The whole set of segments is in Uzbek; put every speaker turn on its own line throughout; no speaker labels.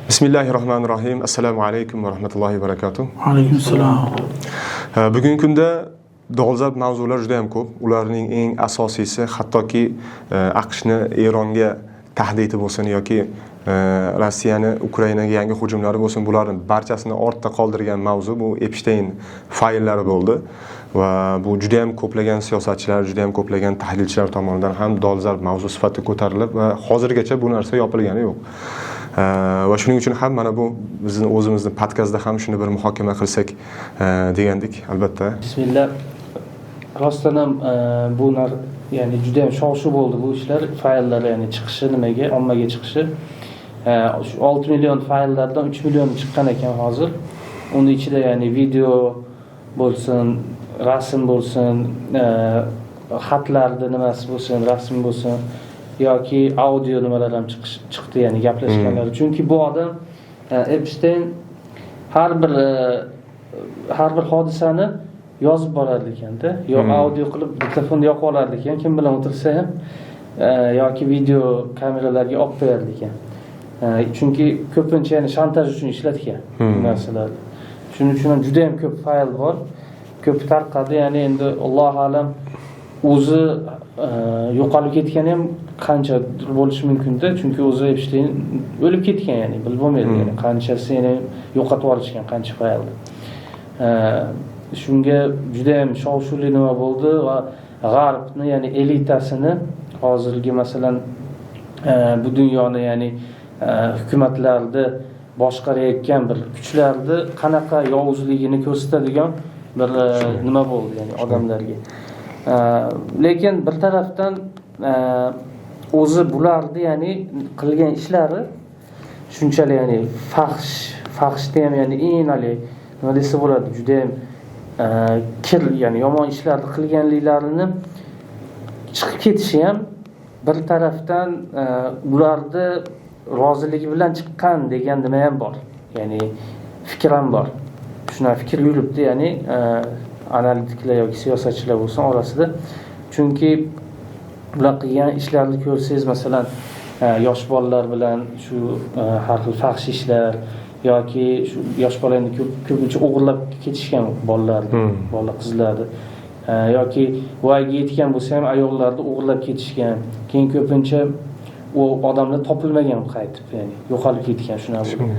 Bismillahi rohmanir rohim. Assalomu alaykum va rahmatullohi va barakatuh.
Alaykum assalom.
Bugungi kunda dolzarb mavzular juda ham ko'p. Ularning eng asosiysi hattoki AQShni Eronga tahdidi bo'lsin yoki Rossiyani Ukrainaga yangi hujumlari bo'lsin, bularni barchasini ortda qoldirgan mavzu bu Epstein fayllari bo'ldi. Va bu juda ham ko'plagan siyosatchilar, juda ham ko'plagan tahlilchilar tomonidan ham dolzarb mavzu sifatida ko'tarilib va hozirgacha bu narsa yopilgani yo'q. Va shuning uchun ham mana bu bizni o'zimizni podkastda ham shuni bir muhokama qilsak degandik, albatta.
Bismillah. Rostdan ham bu ya'ni juda ham shov-shuv bo'ldi bu ishlar, fayllar, ya'ni chiqishi, nimaga, ommaga chiqishi. Shu 6 million fayllardan 3 million chiqqan ekan hozir. Uni ichida ya'ni video bo'lsin, rasm bo'lsin, xatlarni nimasi bo'lsin, rasm bo'lsin yoki audio nimalar ham chiqdi, ya'ni gaplashganlar. Chunki bu odam Epstein har bir hodisani yozib borar ekanda, yo audio qilib diktofonni yoqib olar ekan, kim bilan o'tirsa ham, yoki video kameralarga olib qo'yar ekan. Chunki ko'pincha ya'ni shantaj uchun ishlatgan bu narsalarni. Shuning uchun ham juda ham ko'p fayl bor, ko'p tarqadi. Ya'ni endi Allohu alam, o'zi yo'qolib ketgani ham qancha bo'lishi mumkinda, chunki o'zi Epstein o'lib ketgan, ya'ni bilib bo'lmaydi, ya'ni qanchasi yana yo'qotib yuborishgan, qancha faylni. Shunga juda ham shov-shuvli nima bo'ldi va G'arbni, ya'ni elitasini hozirgi, masalan, bu dunyoni, ya'ni hukumatlarni boshqarayotgan bir kuchlarni qanaqa yovuzligini ko'rsatadigan bir nima bo'ldi, ya'ni odamlarga. Lekin bir tarafdan o'zi bularni, ya'ni qilgan ishlari shunchalik, ya'ni fahshda ham, ya'ni eng haligi nima desa bo'ladi, judayam kir, ya'ni yomon ishlarni qilganliklarini chiqib ketishi ham bir tarafdan ularni roziligi bilan chiqqan degan nima ham bor, ya'ni fikr ham bor, shunaqa fikr yuribdi, ya'ni analitiklar yoki siyosatchilar bo'lsin orasida. Chunki ular qilgan ishlarni ko'rsangiz, masalan, yosh bolalar bilan shu har xil fahsh ishlar yoki shu yosh bolalarni ko'pincha o'g'irlab ketishgan bolalarni, bola qizlarni, yoki voyaga yetgan bo'lsa ham ayollarni o'g'irlab ketishgan. Keyin ko'pincha u odamlar topilmagan qaytib, ya'ni yo'qolib ketgan shunaqa bo'lib.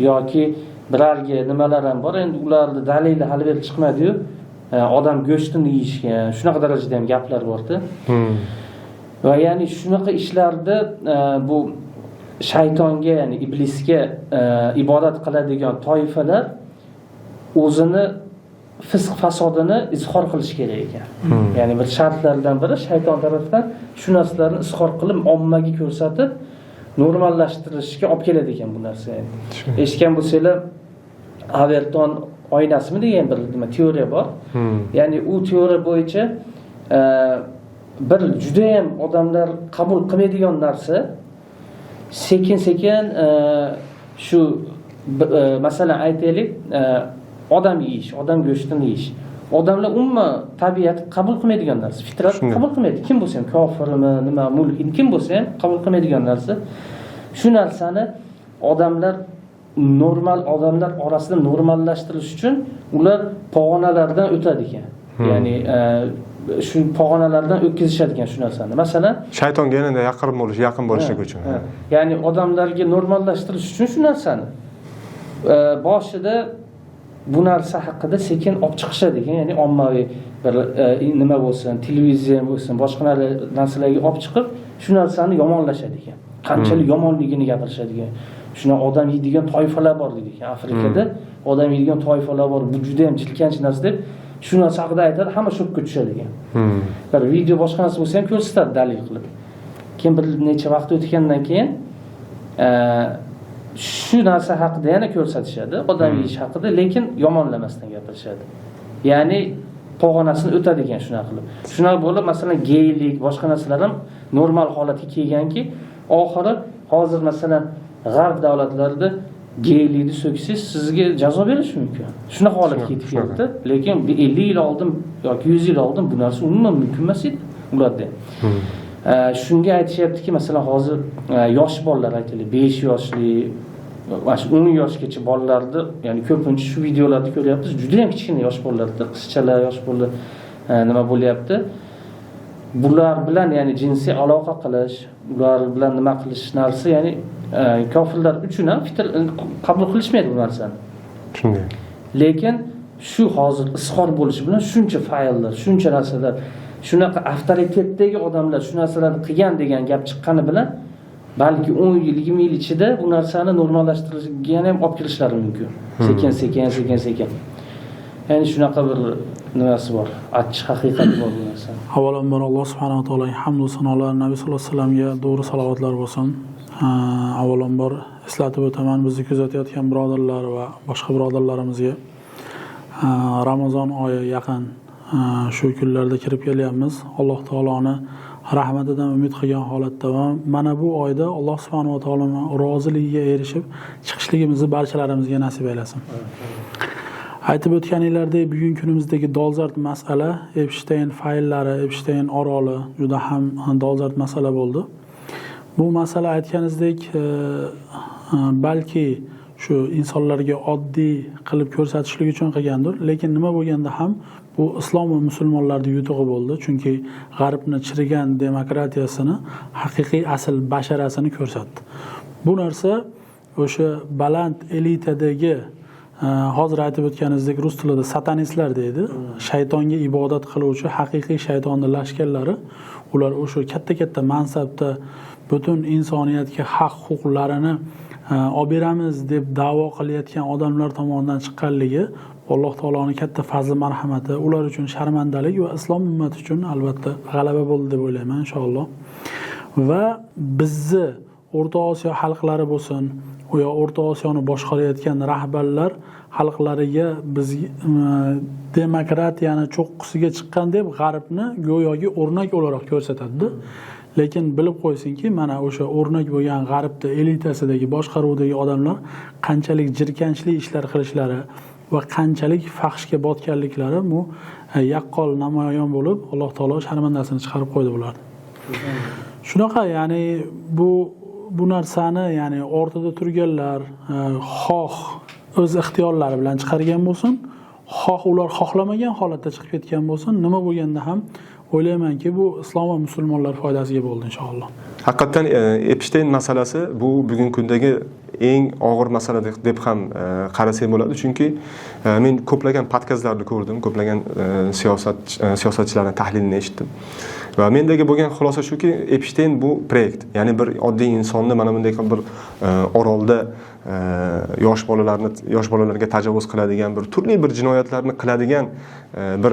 Yoki birarga nimalar ham bor, endi ularni dalili hali beri chiqmadiyu, odam go'shtini yeyishgan, shunaqa darajada ham gaplar borda. Va ya'ni shunaqa ishlarda bu shaytonga, ya'ni iblisga ibodat qiladigan toifalar o'zini fisq fasodini izhor qilish kerak ekan. Ya'ni bir shartlardan biri shayton tarafdan shu narsalarni izhor qilib, ommaga ko'rsatib, normallashtirishga olib keladi ekan bu narsa. Yani. Eshitgan bo'lsanglar, Overton oynasimi degan bir nima teoriya bor. Ya'ni u teoriya bo'yicha bir judayam odamlar qabul qilmaydigan narsa sekin-sekin shu masalan aytaylik, odam yeyish, odam go'shtini yeyish. Odamlar umuman tabiat qabul qilmaydigan narsa, fitrat qabul qilmaydi. Kim bo'lsa ham, kofirmi, nima, mulhid kim bo'lsa ham qabul qilmaydigan narsa. Shu narsani odamlar normal odamlar orasida normallashtirish uchun ular pog'onalardan o'tadi ekan. Ya'ni shu pog'onalardan o'tkazishadi ekan shu narsani. Masalan,
shaytonga yanada yaqin bo'lishlik uchun.
Ya'ni odamlarga normallashtirish uchun shu narsani boshida bu narsa haqida sekin olib chiqishadi ekan, ya'ni ommaviy bir nima bo'lsin, televiziya bo'lsin, boshqa narsalarga olib chiqib, shu narsani yomonlashadi ekan. Qanchalik yomonligini gapirishadi ekan. Shuna odam yeydigan toifalar bor deydi ekan. Afrikada odam yeydigan toifalar bor, bu juda ham jirkanch narsa deb shu narsa haqida aytadi, hamma shokka tushadi ekan. Bir video boshqa narsa bo'lsa ham ko'rsatadi dalil qilib. Keyin bir necha vaqt o'tgandan keyin shu narsa haqida yana ko'rsatishadi, odam yeyish haqida, lekin yomonlamasdan gapirishadi. Ya'ni pog'onasini o'tadi ekan shunaqa qilib. Shunaqa bo'lib, masalan, geylik, boshqa narsalar ham normal holatga kelganki, oxiri hozir masalan g'arb davlatlarida geylikni so'ksangiz sizga jazo berishi mumkin. Shunaqa holatga yetib keldi. Lekin 50 yil oldin yoki 100 yil oldin bu narsa umuman mumkin emas edi ularda. Shunga aytishyaptiki, masalan, hozir yosh bolalar, aytaylik, 5 yoshli, mana shu 10 yoshgacha bolalarni, ya'ni ko'pincha shu videolarda ko'ryapmiz, juda ham kichkina yosh bolalarda, qizchalar, yosh bolalar nima bo'lyapti? Bular bilan, ya'ni jinsiy aloqa qilish, ular bilan nima qilish narsa, ya'ni kofirlar uchun ham fitr qabul qilishmaydi bu narsani.
Shunday.
Lekin shu hozir izhor bo'lishi bilan shuncha fayllar, shuncha narsalar, shunaqa avtoritetdagi odamlar shu narsalarni qilgan degan gap chiqqani bilan balki 10 yil, 20 yil ichida bu narsani normallashtirishga ham olib kelishlari mumkin. Sekin, sekin, sekin, sekin. Ya'ni shunaqa bir nimasi bor, achchiq haqiqati bor bu narsani.
Avvalambor Alloh subhanahu va taologa hamd va sanolar, Nabiy sollallohu alayhi vasallamga to'g'ri salovatlar bo'lsin. Avvalambor eslatib o'taman bizni kuzatayotgan birodarlar va boshqa birodarlarimizga. Ramazon oyi yaqin, shu kunlarda kirib kelyapmiz. Alloh taoloni rahmatidan umid qilgan holatda va mana bu oyda Alloh subhanahu va taoloning roziligiga erishib chiqishligimizni barchalarimizga nasib aylasin. Aytib o'tganinglardek, bugungi kunimizdagi dolzarb masala Epstein fayllari, Epstein oroli juda ham dolzarb masala bo'ldi. Bu masala aytganingizdek, balki shu insonlarga oddiy qilib ko'rsatishlik uchun qilgandir, lekin nima bo'lganda ham bu islom va musulmonlarning yutug'i bo'ldi, chunki g'arbni chirigan demokratiyasini haqiqiy asl basharasini ko'rsatdi. Bu narsa o'sha baland elitadagi, hozir aytib o'tganingizdek rus tilida satanistlar deydi, shaytonga ibodat qiluvchi haqiqiy shaytonning lashkarlari, ular o'sha katta-katta mansabda butun insoniyatga haq huquqlarini olib beramiz deb da'vo qilayotgan odamlar tomonidan chiqqanligi Alloh taoloning katta fazli marhamati, ular uchun sharmandalik va islom ummati uchun albatta g'alaba bo'ldi deb o'ylayman inshaalloh. Va bizni O'rta Osiyo xalqlari bo'lsin, yo O'rta Osiyoni boshqarayotgan rahbarlar xalqlariga biz demokratiyani cho'qqisiga chiqqan deb g'arbni go'yoki o'rnak o'laroq ko'rsatadi. Lekin bilib qo'ysinki, mana o'sha o'rnak bo'lgan g'arbda elitasidagi boshqaruvdagi odamlar qanchalik jirkanchli ishlar qilishlari va qanchalik fahshga botganliklari bu yaqqol namoyon bo'lib, Alloh taolo sharmandasini chiqarib qo'ydi bularni. Shunaqa, ya'ni bu narsani, ya'ni ortida turganlar xoh o'z ixtiyorlari bilan chiqargan bo'lsin, xoh ular xohlamagan holatda chiqib ketgan bo'lsin, nima bo'lganda ham o'ylaymanki, bu islom va musulmonlar foydasiga bo'ldi inshaalloh.
Haqiqatan Epstein masalasi bu bugungi kundagi eng og'ir masala deb ham qarasak bo'ladi, chunki men ko'plagan podkastlarni ko'rdim, ko'plagan siyosatchilarning tahlilini eshitdim. Va mendagi bo'lgan xulosa shuki, Epstein bu proyekt, ya'ni bir oddiy insonni mana bunday bir orolda yosh bolalarga tajovuz qiladigan, bir turli bir jinoyatlarni qiladigan bir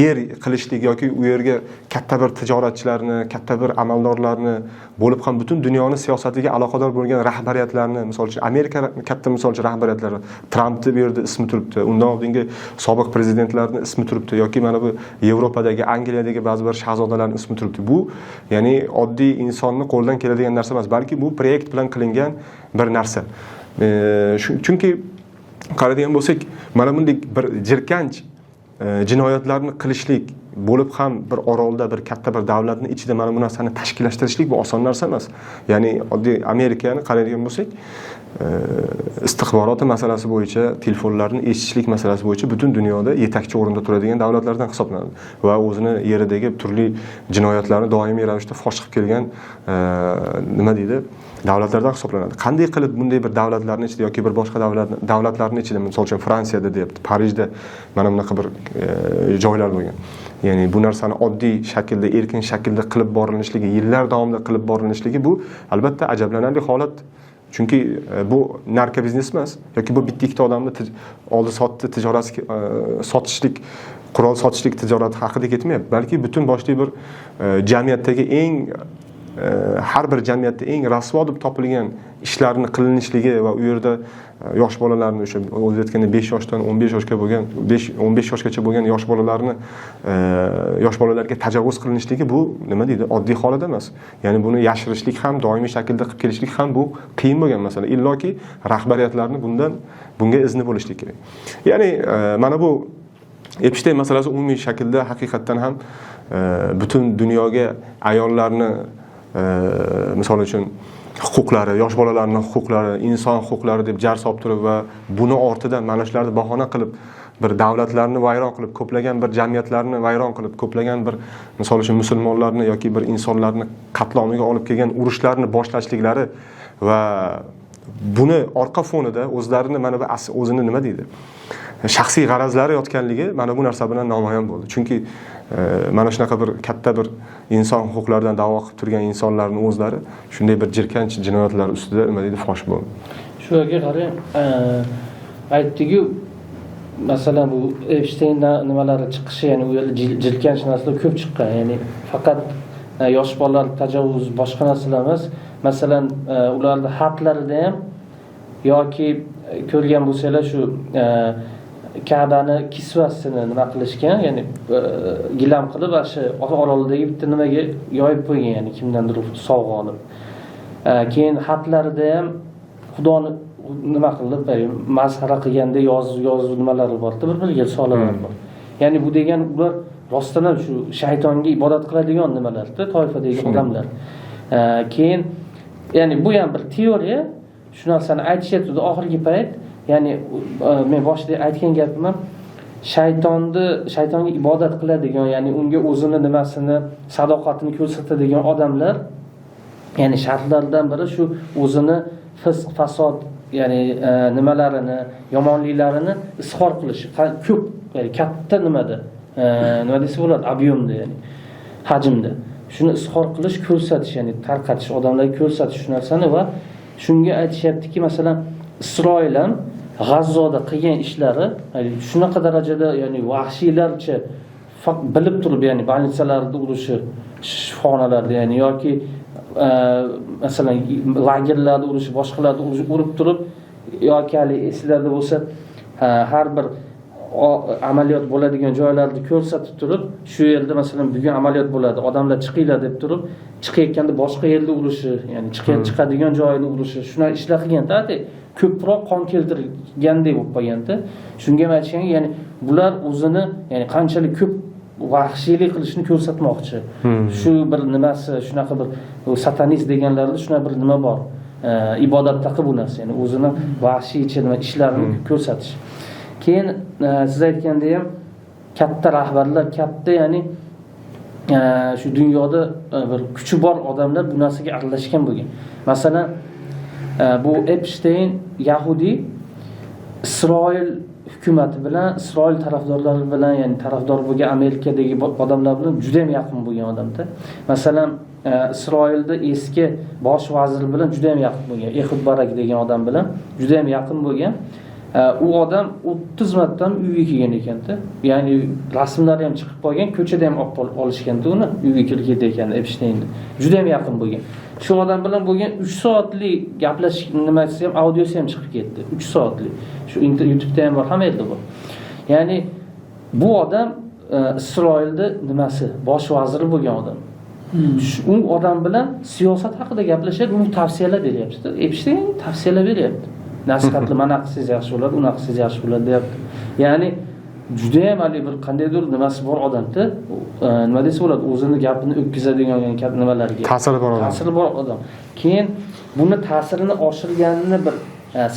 yer qilishlik yoki u yerga katta bir tijoratchilarni, katta bir amaldorlarni bo'lib ham butun dunyoni siyosatiga aloqador bo'lgan rahbariyatlarni, misol uchun Amerika katta misol uchun rahbariyatlari, Trampni bu yerda ismi turibdi, undan oldingi sobiq prezidentlarning ismi turibdi yoki mana bu Yevropadagi, Angliyadagi ba'zi bir shahzodalarning ismi turibdi. Bu ya'ni oddiy insonni qo'lidan keladigan narsa emas, balki bu proyekt bilan qilingan bir narsa. Chunki qaraydigan bo'lsak, mana bunday bir jirkanch jinoyatlarni qilishlik bo'lib ham bir orolda bir katta bir davlatning ichida mana bu narsani tashkillashtirishlik bu oson narsa emas. Ya'ni oddiy Amerikani qaraydigan bo'lsak, istixboroti masalasi bo'yicha, telefonlarni eshitishlik masalasi bo'yicha butun dunyoda yetakchi o'rinda turadigan davlatlardan hisoblanadi va o'zini yeridagi turli jinoyatlarni doimiy ravishda fosh qilib kelgan nima deydi, davlatlardan hisoblanadi. Qanday qilib bunday bir davlatlarning ichida yoki bir boshqa davlatlarning ichida, misol uchun Fransiyada deyapti, Parijda mana bunaqa bir joylar bo'lgan. Ya'ni bu narsani oddiy shaklda, erkin shaklda qilib borilishligi, yillar davomida qilib borilishligi bu albatta ajablanarli holat. Chunki bu narkobiznes emas yoki bu bitta ikkita odamni oldi sotdi tijorati, sotishlik, qurol sotishlik tijorati haqida ketmayapti, balki butun boshli bir jamiyatdagi eng har bir jamiyatda eng rasvo deb topilgan ishlarni qilinishligi va u yerda yosh bolalarni o'sha o'zi aytganda 5 yoshdan 15 yoshga bo'lgan, 15 yoshgacha bo'lgan yosh bolalarni yosh bolalarga tajovuz qilinishligi bu nima deydi, oddiy holat emas. Ya'ni buni yashirishlik ham, doimiy shaklda qilib kelishlik ham bu qiyin bo'lgan masala. Illoki rahbariyatlarni bunga izni bo'lishlik kerak. Ya'ni mana bu Epstein masalasi umumiy shaklda haqiqatdan ham butun dunyoga ayollarni misol uchun huquqlari, yosh bolalarning huquqlari, inson huquqlari deb jar solib turib va buni ortidan mana shularni bahona qilib bir davlatlarni vayron qilib, ko'plagan bir jamiyatlarni vayron qilib, ko'plagan bir misol uchun musulmonlarni yoki bir insonlarni qatlomiga olib kelgan urushlarni boshlashliklari va buni orqa fonida o'zlarini mana bu o'zini nima deydi, shaxsiy g'arazlari yotganligi mana bu narsa bilan namoyon bo'ldi. Chunki mana shunaqa bir katta bir inson huquqlaridan da'vo qilib turgan insonlarning o'zlari shunday bir jirkanch jinoyatlar ustida nima deydi, fosh bo'ldi.
Shu yerga qarang, aytdiki, masalan bu Epstein nimalari chiqishi, ya'ni u yerda jirkanch narsalar ko'p chiqqan, ya'ni faqat yosh bolalar tajovuz boshqa narsalar emas. Masalan, ularning xatlarida ham yoki ko'rgan bo'lsanglar shu Ka'bani kisvasini nima qilishgan, ya'ni gilam qilib shu oroldagi bitta nimaga yoyib qo'ygan, ya'ni kimdandir sovg'a olib. Keyin xatlarida ham Xudoni nima qilib, masxara qilganda yozuv nimalari bor-da, bir-biriga risolalar bor. Ya'ni bu degan ular rostdan ham shu shaytonga ibodat qiladigan nimalar-da, toifadagi odamlar. Keyin ya'ni bu ham bir teoriya, shu narsani aytishyapti oxirgi payt. Ya'ni men boshida aytgan gapim ham shaytonga ibodat qiladigan, ya'ni unga o'zini nimasini, sadoqatini ko'rsatadigan odamlar, ya'ni shartlardan biri shu o'zini fisq, fasod, ya'ni nimalarini, yomonliklarini izhor qilishi ko'p, ya'ni katta nimada, nima desa bo'ladi, ob'yomda, ya'ni hajmda. Shuni izhor qilish, ko'rsatish, ya'ni tarqatish, odamlarga ko'rsatish shu narsani. Va shunga aytishyaptiki, masalan, Isroil ham G'azzoda qilgan ishlari, ya'ni shunaqa darajada, ya'ni vahshiylarcha bilib turib, ya'ni bolnitsalarda urushi, shifoxonalarda, ya'ni yoki masalan lagerlarda urushi, boshqalarda urushi, urib turib, yoki hali esinglarda bo'lsa, har bir amaliyot bo'ladigan joylarni ko'rsatib turib, shu yerda masalan bugun amaliyot bo'ladi, odamlar chiqinglar deb turib, chiqayotganda boshqa yerda urushi, ya'ni chiqadigan joyini urushi, shunday ishlar qilganda ko'proq qon keltirgandek bo'lib qolganda. Shunga ham aytishganki, ya'ni bular o'zini, ya'ni qanchalik ko'p vahshiylik qilishini ko'rsatmoqchi. Shu bir nimasi, shunaqa bir satanist deganlarida shunaqa bir nima bor. Ibodatdagi bu narsa, ya'ni o'zini vahshiycha nima ishlarini ko'rsatish. Keyin siz aytgandek ham katta rahbarlar, katta, ya'ni shu dunyoda bir kuchi bor odamlar bu narsaga aralashgan bo'lgan. Masalan, bu Epstein yahudi, Isroil hukumati bilan, Isroil tarafdorlari bilan, ya'ni tarafdor bo'lgan Amerikadagi odamlar bilan juda ham yaqin bo'lgan odamda. Masalan, Isroilda eski bosh vazir bilan juda ham yaqin bo'lgan, Ehud Barak degan odam bilan juda ham yaqin bo'lgan. U odam 30 marta uyga kelgan ekanda. Ya'ni rasmlari ham chiqib qolgan, ko'chada ham olib olishganda uni uyga kirib ketayotgan Epsteinni. Juda ham yaqin bo'lgan. Shu odam bilan bo'lgan 3 soatlik gaplashish nimasi ham, audiosi ham chiqib ketdi. 3 soatlik. Shu YouTube'da ham bor, hamma yerda bor. Ya'ni bu odam Isroilda nimasi, bosh vaziri bo'lgan odam. U odam bilan siyosat haqida gaplashadi, u tavsiyalar beryapti. Epstein tavsiyalar beryapti. Nasihatli, mana qilsangiz yaxshi bo'ladi, unaqa qilsangiz yaxshi bo'ladi deyapti. Ya'ni juda ham hali bir qandaydir nimasi bor odamda, nima desa bo'ladi, o'zini gapini o'tkazadigan nimalarga
ta'siri bor odam.
Ta'siri bor odam. Keyin buni ta'sirini oshirganini bir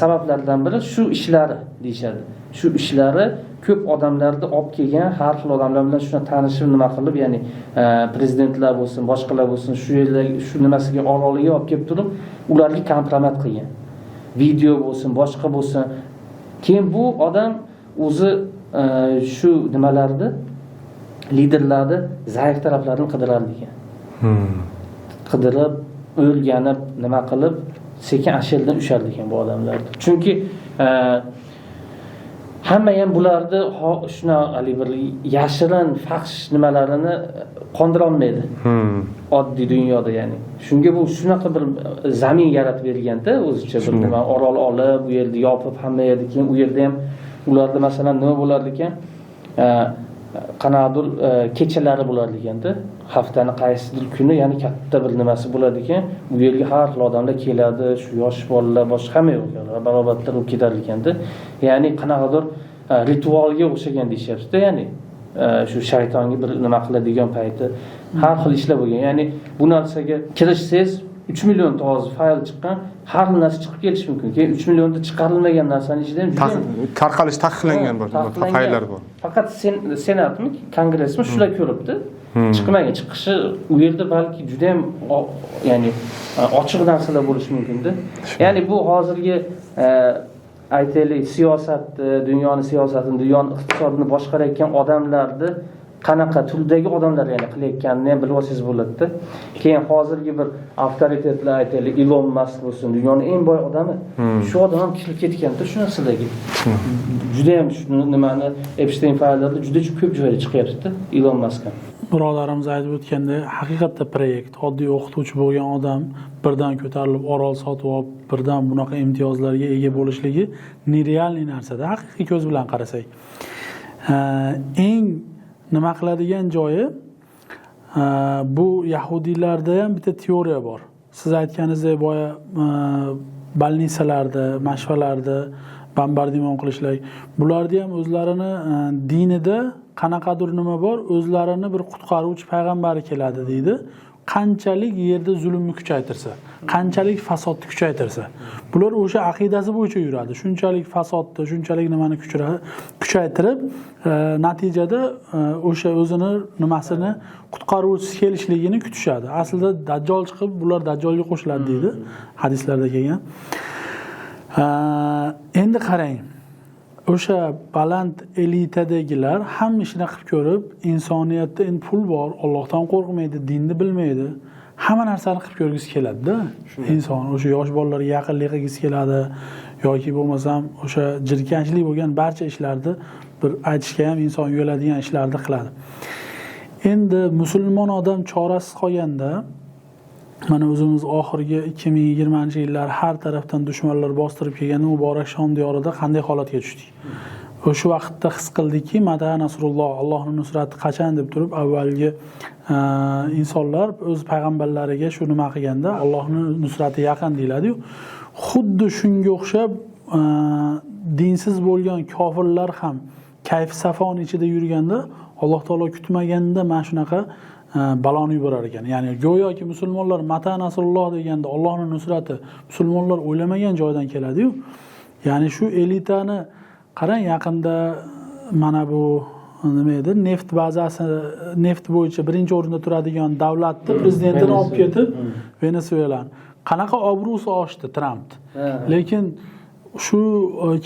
sabablardan biri shu ishlari deyishadi. Shu ishlari ko'p odamlarni olib kelgan, har xil odamlar bilan shuna tanishib nima qilib, ya'ni prezidentlar bo'lsin, boshqalar bo'lsin, shu yerlar shu nimasiga oroliga olib kelib turib, ularga kompromat qilgan. Video bo'lsin, boshqa bo'lsin. Keyin bu odam o'zi shu nimalarni, liderlarni zaif taraflarini qidirardi ekan. Qidirib, o'rganib, nima qilib, sekin asherdan ushardi ekan bu odamlarni. Chunki hamma ham bularni shuna hali bir yashirin fahsh nimalarini qondira olmaydi. Oddiy dunyoda, ya'ni. Shunga bu shunaqa bir zamin yaratib berganda o'zicha bir nima orol olib, u yerda yopib hamma yerda, keyin u yerda ham ularda masalan nima bo'lardi ekan? Qanaqadir kechalari bo'lardi ekanda. Haftani qaysidir kuni, ya'ni katta bir nimasi bo'ladi ekan. U yerga har xil odamlar keladi, shu yosh bolalar, boshqa hamma yo'q, barobarlar bo'lib ketar ekanda. Ya'ni qanaqadir Ritualga o'xshagan deyishyapti-da, ya'ni shu shaytonga bir nima qiladigan payti har xil ishlar bo'lgan. Ya'ni bu narsaga kirishsangiz 3 millionta hozir fayl chiqqan, har xil narsa chiqib kelishi mumkin. Keyin 3 millionta chiqarilmagan narsani ichida ham juda
tarqalish taqiqlangan bor, fayllar bor.
Faqat senatmi, kongressmi shular ko'ribdi. Chiqmagan, chiqishi u yerda balki juda ham ya'ni ochiq narsalar bo'lishi mumkin-da. Ya'ni bu hozirgi aytaylik siyosatni, dunyoni siyosatini, dunyoni iqtisodini boshqarayotgan odamlarni qanaqa turdagi odamlar ya'ni qilayotganini ham bilib olsangiz bo'ladi-da. Keyin hozirgi bir avtoritetlar aytaylik, Ilon Mask bo'lsin, dunyoning eng boy odami. Shu odam ham kirib ketganda shu narsalarga. Juda ham shu nimani Epstein fayllarida juda ko'p joyda chiqyapti-da Ilon Mask ham.
Birodarimiz aytib o'tganda, haqiqatda proyekt, oddiy o'qituvchi bo'lgan odam birdan ko'tarilib orol sotib olib, birdan bunaqa imtiyozlarga ega bo'lishligi nerealniy narsada, haqiqiy ko'z bilan qarasak. Eng nima qiladigan joyi bu yahudiylarda ham bitta teoriya bor. Siz aytganingizdek boya больницаlarda, mashfalarda bombardimon qilishlar, bularda ham o'zlarini dinida qanaqadir nima bor, o'zlarini bir qutqaruvchi payg'ambari keladi deydi. Qanchalik yerda zulmni kuchaytirsa, qanchalik fasodni kuchaytirsa, bular o'sha aqidasi bo'yicha yuradi. Shunchalik fasodni, shunchalik nimani kuchaytirib, natijada o'sha o'zini nimasini qutqaruvchisi kelishligini kutishadi. Aslida Dajjol chiqib, bular Dajjolga qo'shiladi deydi, hadislarda kelgan. Endi qarang, o'sha baland elitadagilar hamma ishini qilib ko'rib, insoniyatda endi pul bor, Allohdan qo'rqmaydi, dinni bilmaydi, hamma narsani qilib ko'rgisi keladi-da. Inson o'sha yosh bolalarga yaqinlik qilgisi keladi yoki bo'lmasam o'sha jirkanchlik bo'lgan barcha ishlarni bir aytishga ham inson uyaladigan ishlarni qiladi. Endi musulmon odam chorasiz qolganda, mana o'zimiz oxirgi 2020-yillar har tarafdan dushmanlar bostirib kelganda muborak Shom diyorida qanday holatga tushdik. O'sha vaqtda his qildikki, Mata Nasrulloh, Allohning nusrati qachon deb turib avvalgi insonlar o'z payg'ambarlariga shu nima qilganda Allohning nusrati yaqin deyiladi-yu. Xuddi shunga o'xshab dinsiz bo'lgan kofirlar ham kayf safon ichida yurganda Alloh taolo kutmaganda mana shunaqa baloni yuborar ekan. Ya'ni go'yoki musulmonlar Mata Nasrulloh deganda Allohning nusrati musulmonlar o'ylamagan joydan keladi-yu. Ya'ni shu elitani qarang, yaqinda mana bu nima edi? Neft bazasi, neft bo'yicha birinchi o'rinda turadigan davlatni prezidentini olib ketib Venesuelani. Qanaqa obro'si oshdi Tramp. Lekin shu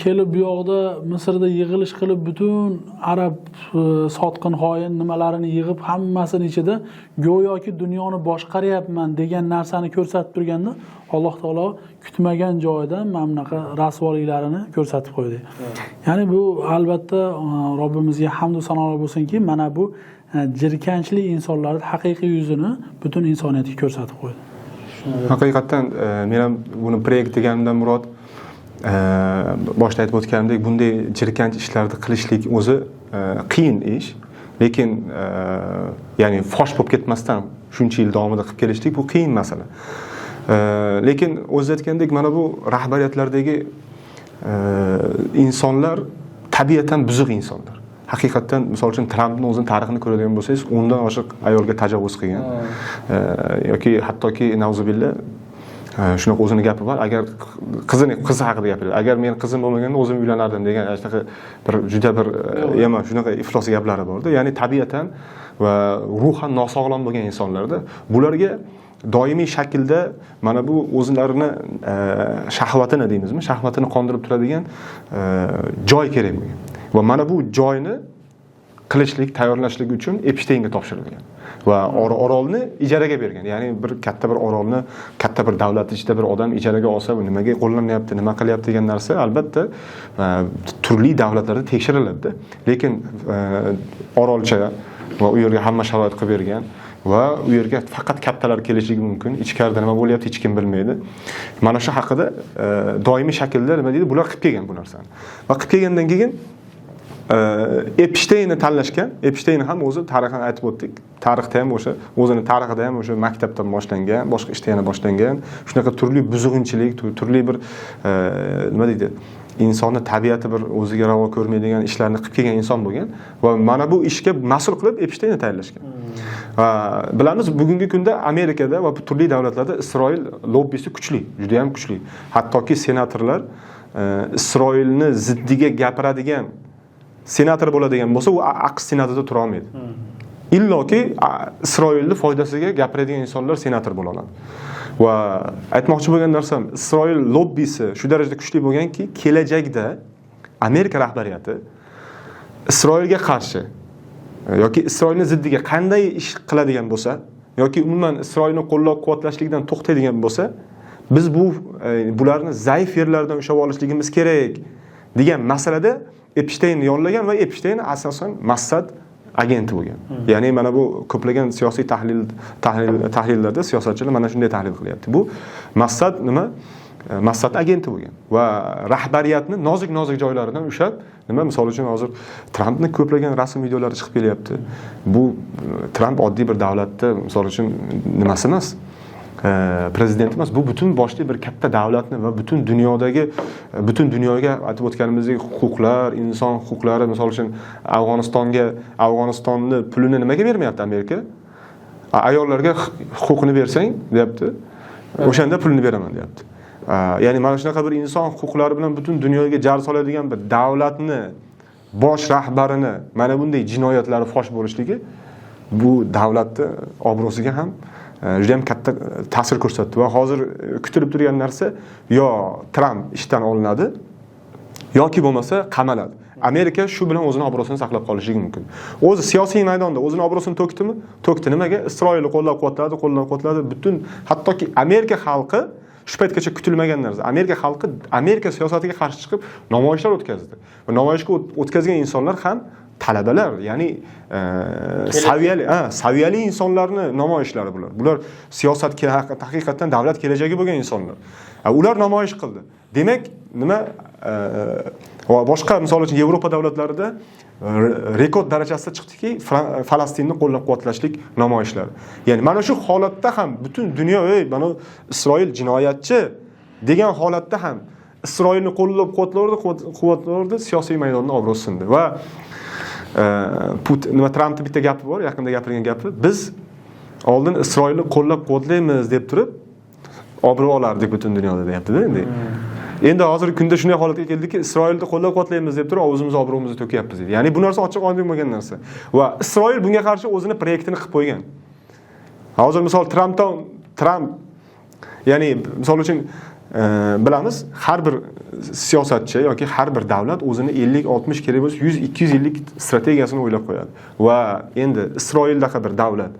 kelib bu yoqda Misrda yig'ilish qilib butun arab sotqin xoin nimalarini yig'ib hammasini ichida go'yoki dunyoni boshqaryapman degan narsani ko'rsatib turganda Alloh taolo kutmagan joyidan mana bunaqa rasvoliklarini ko'rsatib qo'ydi. Ya'ni bu albatta Robbimizga hamd va sanolar bo'lsinki, mana bu jirkanchli insonlarning haqiqiy yuzini butun insoniyatga ko'rsatib qo'ydi.
Haqiqatdan men ham buni proyekt deganimdan murod boshda aytib o'tganimdek, bunday jirkanch ishlarni qilishlik o'zi qiyin ish, lekin ya'ni fosh bo'lib ketmasdan shuncha yil davomida qilib kelishlik bu qiyin masala. Lekin o'zi aytgandek, mana bu rahbariyatlardagi insonlar tabiatan buzuq insonlar. Haqiqatdan, misol uchun Trampni o'zini tarixini ko'radigan bo'lsangiz, 10dan oshiq ayolga tajovuz qilgan. Yoki hattoki nauzubillah shunaqa o'zini gapi bor, agar qizi haqida gapiradi. Agar men qizim bo'lmaganda o'zim uylanardim degan shunaqa bir juda bir yomon shunaqa iflos gaplari borda. Ya'ni tabiatan va ruhan nosog'lom bo'lgan insonlarda bularga doimiy shaklda mana bu o'zlarini shahvatini deymizmi, shahvatini qondirib turadigan joy kerak bo'lgan. Va mana bu joyni qilishlik, tayyorlashlik uchun Epsteinga topshirilgan va orolni ijaraga bergan. Ya'ni bir katta bir orolni katta bir davlat ichida bir odam ijaraga olsa, bu nimaga qo'llanyapti, nima qilyapti degan narsa albatta turli davlatlarda tekshiriladi. Lekin orolcha va u yerga hamma sharoit qilib bergan va u yerga faqat kattalar kelishligi mumkin. Ichkarida nima bo'lyapti hech kim bilmaydi. Mana shu haqida doimiy shaklda nima deydi, bular qilib kelgan bu narsani. Va qilib kelgandan keyin Epsteinni tanlashgan. Epstein ham o'zi tarixini aytib o'tdik. Tarixda ham o'sha o'zini tarixida ham o'sha maktabdan boshlangan, boshqa ishda yana boshlangan. Shunaqa turli buzg'unchilik, turli bir nima deydi, Insonni tabiati bir o'ziga ravo ko'rmaydigan ishlarni qilib kelgan inson bo'lgan va mana bu ishga mas'ul qilib Epshteynni tayinlashgan. Va bilamiz, bugungi kunda Amerikada va turli davlatlarda Isroil lobbisi kuchli, juda ham kuchli. Hattoki senatorlar Isroilni ziddiga gapiradigan senator bo'ladigan bo'lsa, u AQSh senatida tura olmaydi. Illoki Isroilni foydasiga gapiradigan insonlar senator bo'la oladi. Va aytmoqchi bo'lgan narsam, Isroil lobbisi shu darajada kuchli bo'lganki, kelajakda Amerika rahbariyati Isroilga qarshi yoki Isroilni ziddiga qanday ish qiladigan bo'lsa, yoki umuman Isroilni qo'llab-quvvatlashlikdan to'xtaydigan bo'lsa, biz bularni zaif yerlaridan ushlab olishligimiz kerak degan masalada Epshteynni yollagan va Epshteyn asosan Mossad agenti bo'lgan. Ya'ni mana bu ko'plagan siyosiy tahlillarda siyosatchilar mana shunday tahlil qilyapti. Bu Mossad nima? Mossad agenti bo'lgan va rahbariyatni nozik-nozik joylaridan ushlab, nima, misol uchun hozir Trampni ko'plagan rasm videolari chiqib kelyapti. Bu Tramp oddiy bir davlatda, misol uchun, nimasi emas, prezident emas, bu butun boshli bir katta davlatni va butun dunyodagi, butun dunyoga aytib o'tganimizdek huquqlar, inson huquqlari, misol uchun Afg'onistonni pulini nimaga bermayapti Amerika? Ayollarga huquqini bersang, deyapti, o'shanda pulini beraman, deyapti. Ya'ni mana shunaqa bir inson huquqlari bilan butun dunyoga jar soladigan bir davlatni bosh rahbarini mana bunday jinoyatlari fosh bo'lishligi bu davlatni obro'siga ham juda ham katta ta'sir ko'rsatdi. Va hozir kutilib turgan narsa, yo Tramp ishdan olinadi yoki bo'lmasa qamaladi. Amerika shu bilan o'zini obro'sini saqlab qolishligi mumkin. O'zi siyosiy maydonda o'zini obro'sini to'kdimi? To'kdi. Nimaga? Isroilni qo'llab-quvvatladi, qo'llab-quvvatladi. Butun, hattoki Amerika xalqi shu paytgacha kutilmagan narsa. Amerika xalqi Amerika siyosatiga qarshi chiqib namoyishlar o'tkazdi. Va namoyishga o'tkazgan insonlar ham talabalar, ya'ni saviyali insonlarni namoyishlari bular. Bular siyosat haqiqatdan davlat kelajagi bo'lgan insonlar. Ular namoyish qildi. Demak, nima, va boshqa, misol uchun, Yevropa davlatlarida rekord darajasida chiqdiki, Falastinni qo'llab-quvvatlashlik namoyishlari. Ya'ni mana shu holatda ham butun dunyo, ey, mana Isroil jinoyatchi degan holatda ham Isroilni qo'llab-quvvatlardi, quvvatlardi, siyosiy maydonda obro'si sindi. Va nima, Trampning bitta gapi bor, yaqinda gapirgan gapi, biz oldin Isroilni qo'llab-quvvatlaymiz deb turib obro' olardik butun dunyoda, deyapti-da endi. Endi hozirgi kunda shunday holatga keldikki, Isroilni qo'llab-quvvatlaymiz deb turib o'zimiz obro'mizni to'kyapmiz deydi. Ya'ni bu narsa ochiq oydin bo'lgan narsa. Va Isroil bunga qarshi o'zini proyektini qilib qo'ygan. Hozir misol Trampdan, Tramp, ya'ni misol uchun, bilamiz, har bir siyosatchi yoki har bir davlat o'zini 50, 60, kerak bo'lsa 100, 200 yillik strategiyasini o'ylab qo'yadi. Va endi Isroildaqa bir davlat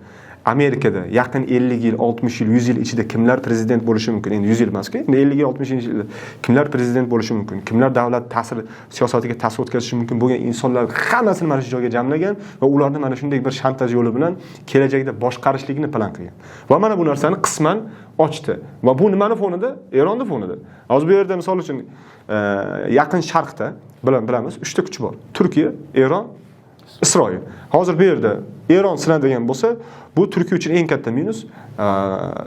Amerikada yaqin 50 yil, 60 yil, 100 yil ichida kimlar prezident bo'lishi mumkin? Endi 100 yil emas-ku, endi 50 yil, 60 yil kimlar prezident bo'lishi mumkin? Kimlar davlat ta'sir siyosatiga ta'sir o'tkazishi mumkin bo'lgan insonlar hammasini mana shu joyga jamlagan va ularni mana shunday bir shantaj yo'li bilan kelajakda boshqarishlikni plan qilgan. Va mana bu narsani qisman ochdi. Va bu nimani fonida? Eronni fonida. Hozir bu yerda misol uchun, Yaqin Sharqda bilamiz, 3 ta kuch bor. Turkiya, Eron, Isroil. Hozir bu yerda Eron sinadigan bo'lsa, bu Turkiya uchun eng katta minus,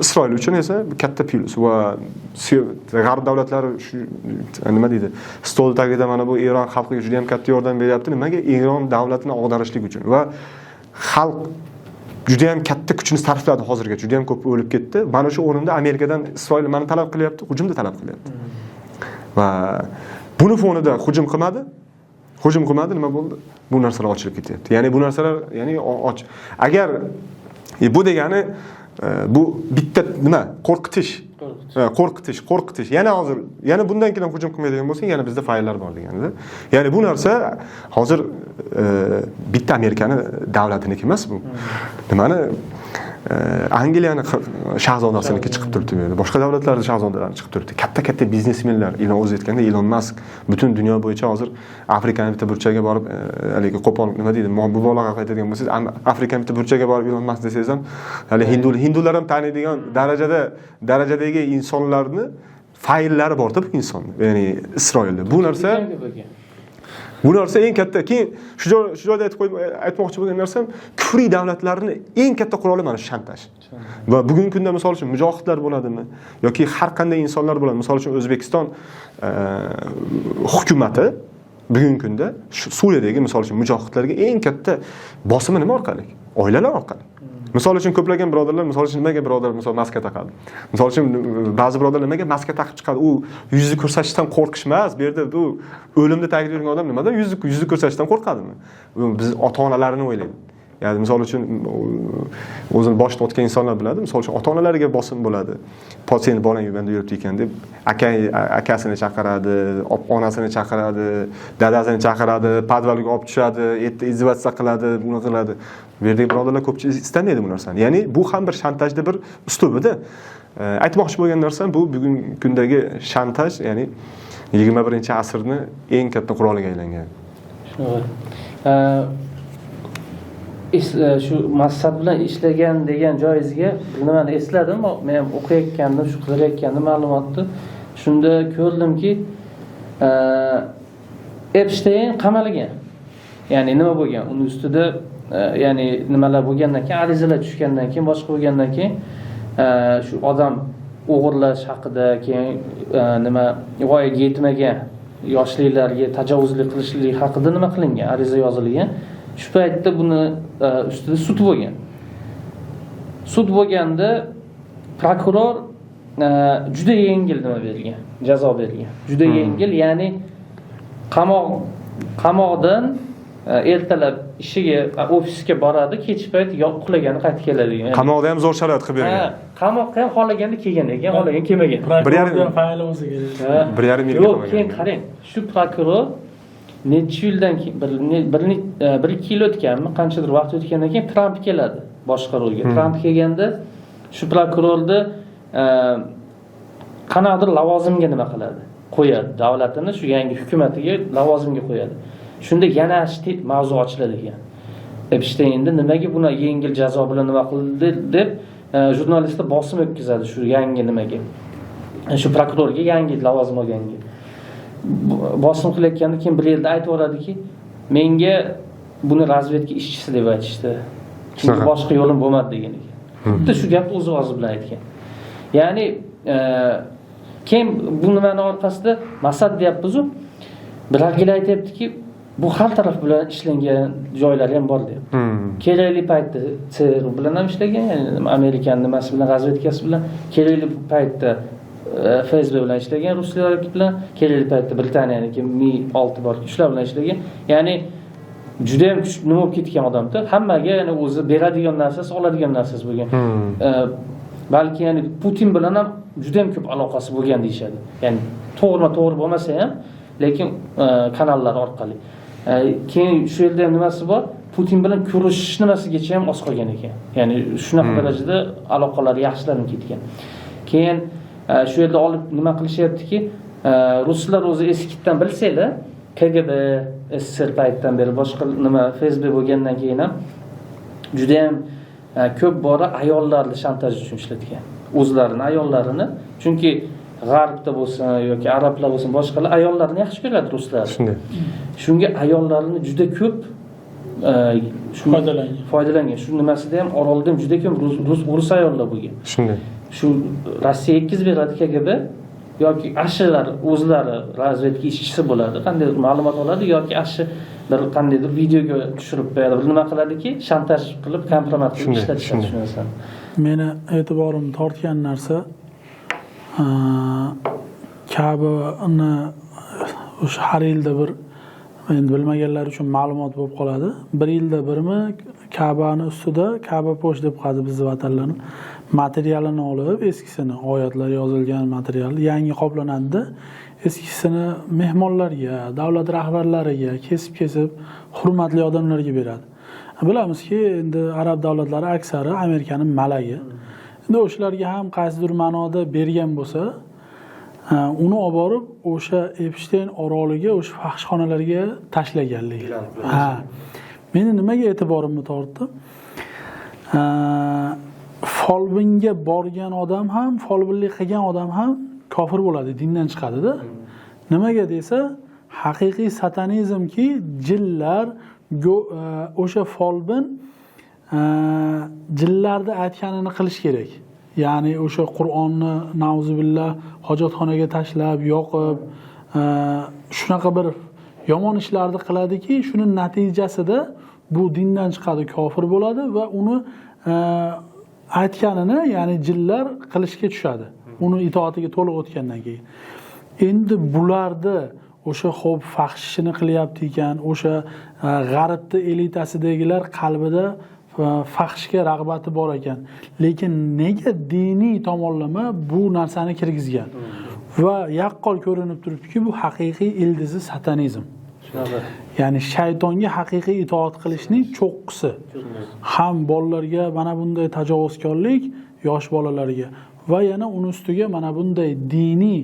Isroil uchun esa katta plyus. Va G'arb davlatlari shu nima deydi, stol tagida mana bu Eron xalqiga juda ham katta yordam beryapti. Nimaga? Eron davlatini ag'darishlik uchun. Va xalq juda ham katta kuchini sarfladi hozirgacha, juda ham ko'p o'lib ketdi. Mana shu o'rinda Amerikadan Isroil nimani talab qilyapti? Hujumni talab qilyapti. Va buni fonida hujum qilmadi. Hujum qilmadi, nima bo'ldi? Bu narsalar ochilib ketyapti. Ya'ni bu narsalar, ya'ni och. Agar bu degani, bu bitta nima? Qo'rqitish. Qo'rqitish, qo'rqitish. Yana hozir, yana bundan keyin ham hujum qilmaydigan bo'lsang, yana bizda fayllar bor deganida. Ya'ni bu narsa hozir bitta Amerikani davlatiniki emas bu. Nimani, Angliyani shahzodasiniki chiqib turibdi bu yerda. Boshqa davlatlarning shahzodalari chiqib turibdi. Katta-katta biznesmenlar, Ilon o'zi aytganda, Ilon Mask butun dunyo bo'yicha hozir Afrikani bitta burchagiga borib, haligi qo'pol nima deydi, mubolag'a qilib aytadigan bo'lsangiz, Afrikani bitta burchagiga borib Ilon Mask desangiz ham, hali hindular ham taniydigan darajadagi insonlarni fayllari bor-da bu insonni. Ya'ni Isroilda. Bu narsa Bu narsa eng katta. Keyin shu joyda aytmoqchi bo'lgan narsam, kufriy davlatlarni eng katta quroli mana shu shantaj. Va bugungi kunda misol uchun mujohidlar bo'ladimi yoki har qanday insonlar bo'ladi. Misol uchun O'zbekiston hukumati bugungi kunda Suriyadagi misol uchun mujohidlarga eng katta bosimi nima orqali? Oilalar orqali. Misol uchun ko'plagan birodarlar, misol uchun nimaga birodar misol maska taqadi? Misol uchun ba'zi birodarlar nimaga maska taqib chiqadi? U yuzni ko'rsatishdan qo'rqish emas. Bu yerda bu o'limni tagida yurgan odam nimadan yuzni ko'rsatishdan qo'rqadimi? Biz ota-onalarini o'ylaymiz. Ya'ni misol uchun o'zini boshida o'tgan insonlar biladi. Misol uchun ota-onalariga bosim bo'ladi. Seni bolang yurganda yuribdi ekan deb akasini chaqiradi, onasini chaqiradi, dadasini chaqiradi, podvalga olib tushadi, erta izvatsiya qiladi, buni qiladi. Bu yerdagi birodarlar ko'pchilik istamaydi bu narsani. Ya'ni bu ham bir shantajda bir uslubida. Aytmoqchi bo'lgan narsam bu bugungi kundagi shantaj, ya'ni 21-asrni eng katta quroliga aylangan.
Shu Mossad bilan ishlagan degan joyingizga nimani esladim, men ham o'qiyotgandim, shu qidirayotgandim ma'lumotni. Shunda ko'rdimki, Epstein qamalgan. Ya'ni nima bo'lgan? Uni ustida, ya'ni nimalar bo'lgandan keyin, arizalar tushgandan keyin, boshqa bo'lgandan keyin, shu odam o'g'irlash haqida, keyin nima voyaga yetmagan yoshliklarga tajovuzlik qilishlik haqida nima qilingan, ariza yozilgan. Shu paytda buni ustida sud bo'lgan. Sud bo'lganda prokuror juda yengil nima bergan, jazo bergan. Juda yengil, ya'ni qamoqdan ertalab ishiga, ofisga boradi, kech payt uxlagani qaytib keladi.
Qamoqda ham zo'r sharoit qilib bergan.
Ha, qamoqqa ham xohlaganda kelgan ekan, xohlagan kelmagan.
Prokurordan fayli bo'lsa kerak.
1,5 yilga.
Yo'q, keyin qarang, shu prokuror necha yildan keyin, bir ikki yil o'tganmi, qanchadir vaqt o'tgandan keyin Tramp keladi boshqaruvga. Tramp kelganda shu prokurorni qanaqadir lavozimga nima qiladi? Qo'yadi. Davlatini shu yangi hukumatiga lavozimga qo'yadi. Shunda yana mavzu ochiladi ekan. Epsteinda nimaga buni yengil jazo bilan nima qildi deb jurnalistlar bosim o'tkazadi shu yangi nimaga. Shu prokurorga yangi lavozim olganga. Bosim qilayotganda keyin bir yerda aytib yuboradiki, menga buni razvedka ishchisi deb aytishdi. Chunki boshqa yo'lim bo'lmadi degan ekan. Xuddi shu gapni o'zi og'zi bilan aytgan. Ya'ni keyin bu nimani orqasida Mossad deyapmiz-u, birargilar aytayaptiki, bu har taraf bilan ishlangan joylari ham bor deyapti. Kerakli paytda CRU bilan ham ishlagan, ya'ni Amerikan nimasi bilan, razvedkasi bilan, kerakli paytda FSB bilan ishlagan, ruslar bilan, kerakli paytda Britaniyaniki Mi-6 bor, shular bilan ishlagan. Ya'ni juda ham kuchli nima bo'lib ketgan odamda, hammaga ya'ni o'zi beradigan narsasi, oladigan narsasi bo'lgan. Balki ya'ni Putin bilan ham juda ham ko'p aloqasi bo'lgan deyishadi. Ya'ni to'g'rima-to'g'ri bo'lmasa ham, lekin kanallar orqali. Keyin shu yerda ham nimasi bor? Putin bilan ko'rishish nimasigacha ham oz qolgan ekan. Ya'ni shunaqa darajada aloqalar yaxshilanib ketgan. Keyin shu yerda olib nima qilishyaptiki, ruslar o'zi eskidan bilsanglar, KGB, SSR paytdan beri boshqa nima FSB bo'lgandan keyin ham juda ham ko'p bora ayollarni shantaj uchun ishlatgan. O'zlarini ayollarini, chunki g'arbda bo'lsin yoki arablar bo'lsin, boshqalar ayollarni yaxshi ko'radi ruslar.
Shunday.
Shunga ayollarni juda ko'p
foydalangan.
Foydalangan. Shu nimasida ham orolda ham juda ko'p rus ayollar bo'lgan.
Shunday.
Shu Rossiya yetkazib beradi KGB yoki ashilar o'zlari razvedka ishchisi bo'ladi, qandaydir ma'lumot oladi yoki ashi bir qandaydir videoga tushirib qo'yadi, bir nima qiladiki, shantaj qilib, kompromat qilib ishlatishadi shu narsani.
Meni e'tiborim tortgan narsa Ka'bani o'sha har yilda bir, endi bilmaganlar uchun ma'lumot bo'lib qoladi. Bir yilda birmi Ka'bani ustida Ka'ba posh deb qo'yadi bizni vatanlarni. Materialini olib, eskisini, oyatlar yozilgan material yangi qoplanadi. Eskisini mehmonlarga, davlat rahbarlariga kesib-kesib hurmatli odamlarga beradi. Bilamizki, endi arab davlatlari aksari Amerikaning malagi. Endi o'shalarga ham qaysidir ma'noda bergan bo'lsa, uni olib borib o'sha Epstein oroliga, o'sha fahishxonalarga tashlaganligi. Ha. Meni nimaga e'tiborimni tortdi? Folbinga borgan odam ham, folbinlik qilgan odam ham kofir bo'ladi, dindan chiqadi-da. Nimaga desa, Haqiqiy satanizmki jillar o'sha folbin jillarda aytganini qilish kerak. Ya'ni o'sha Qur'onni nauzubillah hojatxonaga tashlab, yoqib, shunaqa bir yomon ishlarni qiladiki, shuning natijasida bu dindan chiqadi, kofir bo'ladi va uni aytganini, ya'ni jillar qilishga tushadi. Uni itoatiga to'liq o'tgandan keyin. Endi bularni o'sha xo'p fahshishini qilyapti ekan, o'sha g'arbni elitasidagilar qalbida fahshga rag'bati bor ekan. Lekin nega diniy tomonlama bu narsani kirgizgan? Va yaqqol ko'rinib turibdiki, bu haqiqiy ildizi satanizm. Ya'ni shaytonga haqiqiy itoat qilishning cho'qqisi. Ham bolalarga mana bunday tajovuzkorlik, yosh bolalarga va yana uni ustiga mana bunday diniy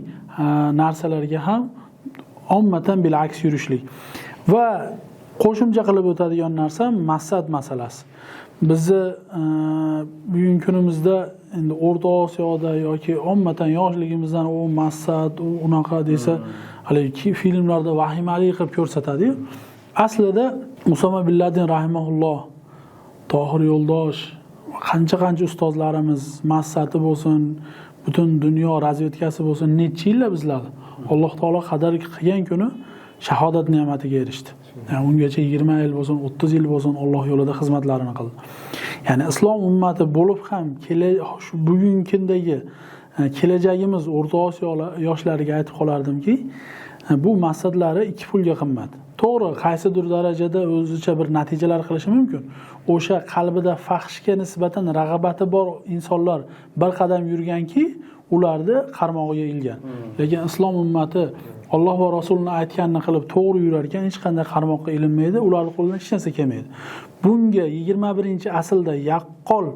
narsalarga ham ommatan bilaks yurishlik. Va qo'shimcha qilib o'tadigan narsa masad masalasi. Bizni bugungi kunimizda endi O'rta Osiyoda yoki ommatan yoshligimizdan u masad, u unaqa desa, haligi filmlarda vahimali qilib ko'rsatadi-yu. Aslida Usama bin Laden rahimahulloh, Tohir Yo'ldosh, qancha-qancha ustozlarimiz masati bo'lsin, butun dunyo razvedkasi bo'lsin, necha yillar bizlarni Alloh taolo qadar qilgan kuni shahodat ne'matiga erishdi. Yani ungacha 20 yil bo'lsin, 30 yil bo'lsin Alloh yo'lida xizmatlarini qildi. Ya'ni islom ummati bo'lib ham shu bugungi kundagi kelajagimiz O'rta Osiyo yoshlariga aytib qolardimki, bu maqsadlari ikki pulga qimmat. To'g'ri, qaysidir darajada o'zicha bir natijalar qilishi mumkin. O'sha qalbida fahshga nisbatan rag'bati bor insonlar bir qadam yurganki, ularni qarmog'iga ilgan. Lekin islom ummati Alloh va Rasulini aytganini qilib to'g'ri yurar ekan, hech qanday qarmoqqa ilinmaydi, ularning qo'lidan hech narsa kelmaydi. Bunga 21-asrda yaqqol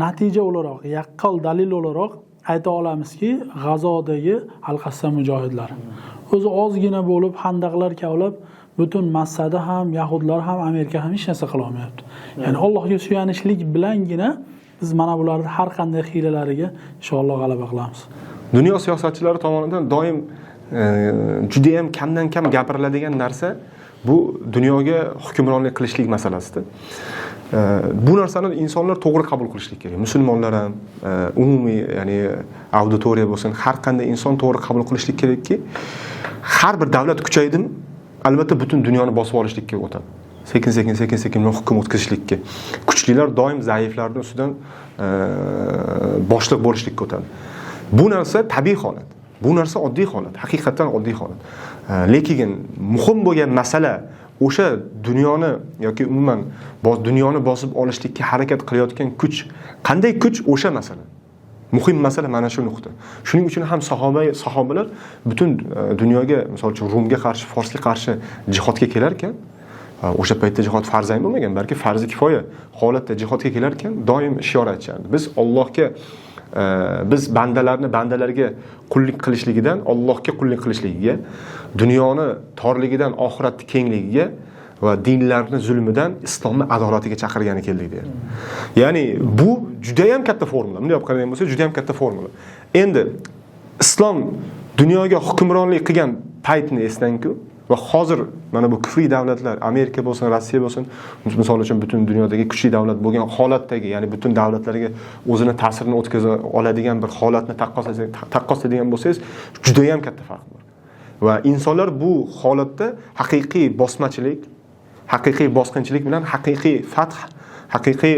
natija o'laroq, yaqqol dalil o'laroq ayta olamizki, G'azodagi Al-Qassam mujohidlari. O'zi ozgina bo'lib handaqlar kavlab butun Massada ham, yahudlar ham, Amerika ham hech narsa qila olmayapti. Ya'ni Allohga suyanishlik bilangina biz mana bularni har qanday hiylalariga inshaalloh g'alaba qilamiz.
Dunyo siyosatchilari tomonidan doim juda ham kamdan kam gapiriladigan narsa bu dunyoga hukmronlik qilishlik masalasidir. Bu narsani insonlar to'g'ri qabul qilishlik kerak. Musulmonlar ham, umumiy, ya'ni auditoriya bo'lsin, har qanday inson to'g'ri qabul qilishlik kerakki, har bir davlat kuchaydimi, albatta butun dunyoni bosib olishlikka o'tadi. Sekin-sekin hukm o'tkazishlikka. Kuchlilar doim zaiflarning ustidan boshliq bo'lishlikka o'tadi. Bu narsa tabiiy holat. Bu narsa oddiy holat, haqiqatan oddiy holat. Lekin muhim bo'lgan masala o'sha dunyoni yoki umuman dunyoni bosib olishlikka harakat qilayotgan kuch, qanday kuch, o'sha masala. Muhim masala mana shu nuqta. Shuning uchun ham sahobalar butun dunyoga, misol uchun Rumga qarshi, Forsga qarshi jihodga kelarkan, o'sha paytda jihod farz ayn bo'lmagan, balki farzi kifoya holatda jihodga kelarkan doim shior aytishardi. Biz Allohga, biz bandalarni bandalarga qullik qilishligidan Allohga qullik qilishligiga, dunyoni torligidan oxiratni kengligiga va dinlarni zulmidan islomni adolatiga chaqirgani keldik deydi. Ya'ni bu juda ham katta formula. Bunday olib qaragan bo'lsak, juda ham katta formula. Endi islom dunyoga hukmronlik qilgan paytni eslang-ku, va hozir mana bu kufriy davlatlar, Amerika bo'lsin, Rossiya bo'lsin, misol uchun butun dunyodagi kuchli davlat bo'lgan holatdagi, ya'ni butun davlatlarga o'zini ta'sirini o'tkaza oladigan bir holatni taqqoslaydigan bo'lsangiz, juda ham katta farq bor. Va insonlar bu holatda haqiqiy bosmachilik, haqiqiy bosqinchilik bilan haqiqiy fath, haqiqiy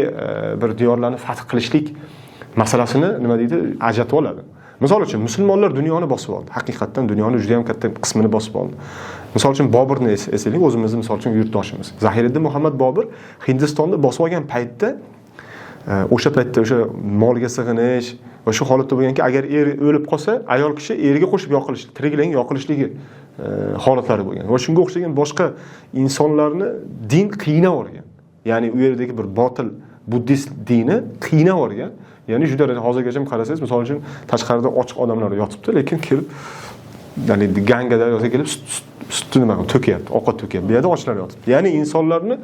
bir diyorlarni fath qilishlik masalasini nima deydi, ajratib oladi. Misol uchun musulmonlar dunyoni bosib oldi. Haqiqatan dunyoni juda ham katta qismini bosib oldi. Misol uchun Boburni eslaylik, o'zimizni misol uchun yurtdoshimiz. Zahiriddin Muhammad Bobur Hindistonni bosib olgan paytda, o'sha paytda o'sha molga sig'inish va shu holatda bo'lganki, agar er o'lib qolsa, ayol kishi eriga qo'shib yoqilish, tirikligini yoqilishligi holatlari bo'lgan. Va shunga o'xshagan boshqa insonlarni din qiynab yuborgan. Ya'ni u yerdagi bir botil buddist dini qiynab yuborgan. Ya'ni juda hozirgacha qarasangiz, misol uchun tashqarida ochiq odamlar yotibdi, lekin kelib, ya'ni Ganga daryosiga kelib sutni nima qilib to'kyapti, ovqat to'kyapti. Bu yerda ochlar yotibdi. Ya'ni insonlarni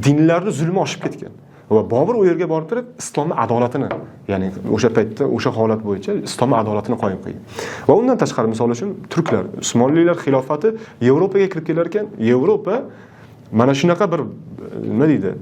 dinlarni zulmi oshib ketgan. Va Bobur u yerga borib turib islomni adolatini, ya'ni o'sha paytda o'sha holat bo'yicha islomni adolatini qoyim qilgan. Va undan tashqari misol uchun turklar, Usmonlilar xilofati Yevropaga kirib kelar ekan, Yevropa mana shunaqa bir nima deydi,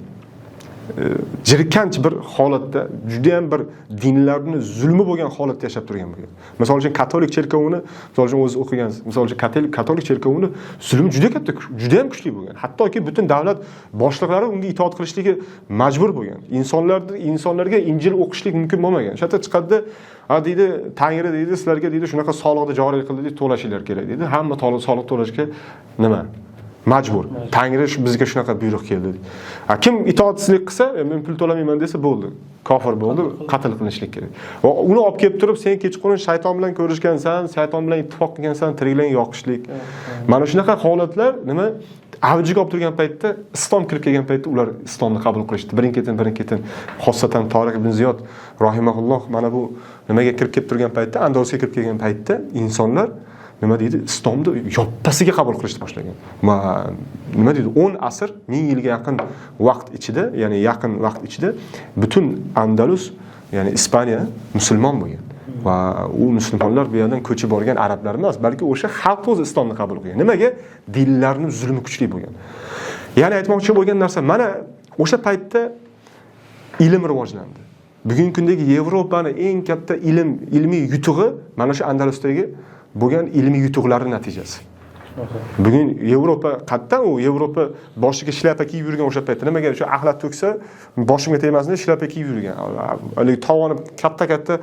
jirkanch bir holatda, juda ham bir dinlarni zulmi bo'lgan holatda yashab turgan bo'lgan. Misol uchun katolik cherkovini, misol uchun o'zi o'qigansiz, misol uchun katolik cherkovini zulmi juda katta, juda ham kuchli bo'lgan. Hattoki butun davlat boshliqlari unga itoat qilishligi majbur bo'lgan. Insonlarga Injil o'qishlik mumkin bo'lmagan. O'sha yerda chiqadida, ha deydi, Tangri deydi, sizlarga deydi, shunaqa soliqni joriy qildi deydi, to'lashinglar kerak deydi. Hamma soliq to'lashga nima? Majbur. Tangri bizga shunaqa buyruq keldi deydi. Kim itoatsizlik qilsa, men pul to'lamayman desa bo'ldi. Kofir bo'ldi, qatl qilinishlik kerak. Va uni olib kelib turib, sen kechqurun shayton bilan ko'rishgansan, shayton bilan ittifoq qilgansan, tiriklarni yoqishlik. Mana shunaqa holatlar nima avjiga olib turgan paytda, islom kirib kelgan paytda ular islomni qabul qilishdi. Birin-ketin, xossatan Toriq ibn Ziyod rahimahulloh mana bu nimaga kirib kelib turgan paytda, Andalusga kirib kelgan paytda insonlar nima deydi, islomni yoppasiga qabul qilishni boshlagan. Nima deydi, 10 asr, 1000 yilga yaqin vaqt ichida, ya'ni yaqin vaqt ichida butun Andalus, ya'ni Ispaniya musulmon bo'lgan. Va u musulmonlar bu yerdan ko'chib borgan arablar emas, balki o'sha xalq o'zi islomni qabul qilgan. Nimaga? Dinlarning zulmi kuchli bo'lgan. Ya'ni aytmoqchi bo'lgan narsa, mana o'sha paytda ilm rivojlandi. Bugungi kundagi Yevropaning eng katta ilmiy yutug'i mana shu Andalusdagi bo'lgan ilmiy yutuqlarning natijasi. Bugun Yevropa qayerdan u Yevropa boshiga shlyapa kiyib yurgan o'sha paytda. Nimaga shu axlat to'ksa boshimga tegmasin deb shlyapa kiyib yurgan. Haligi tovoni katta-katta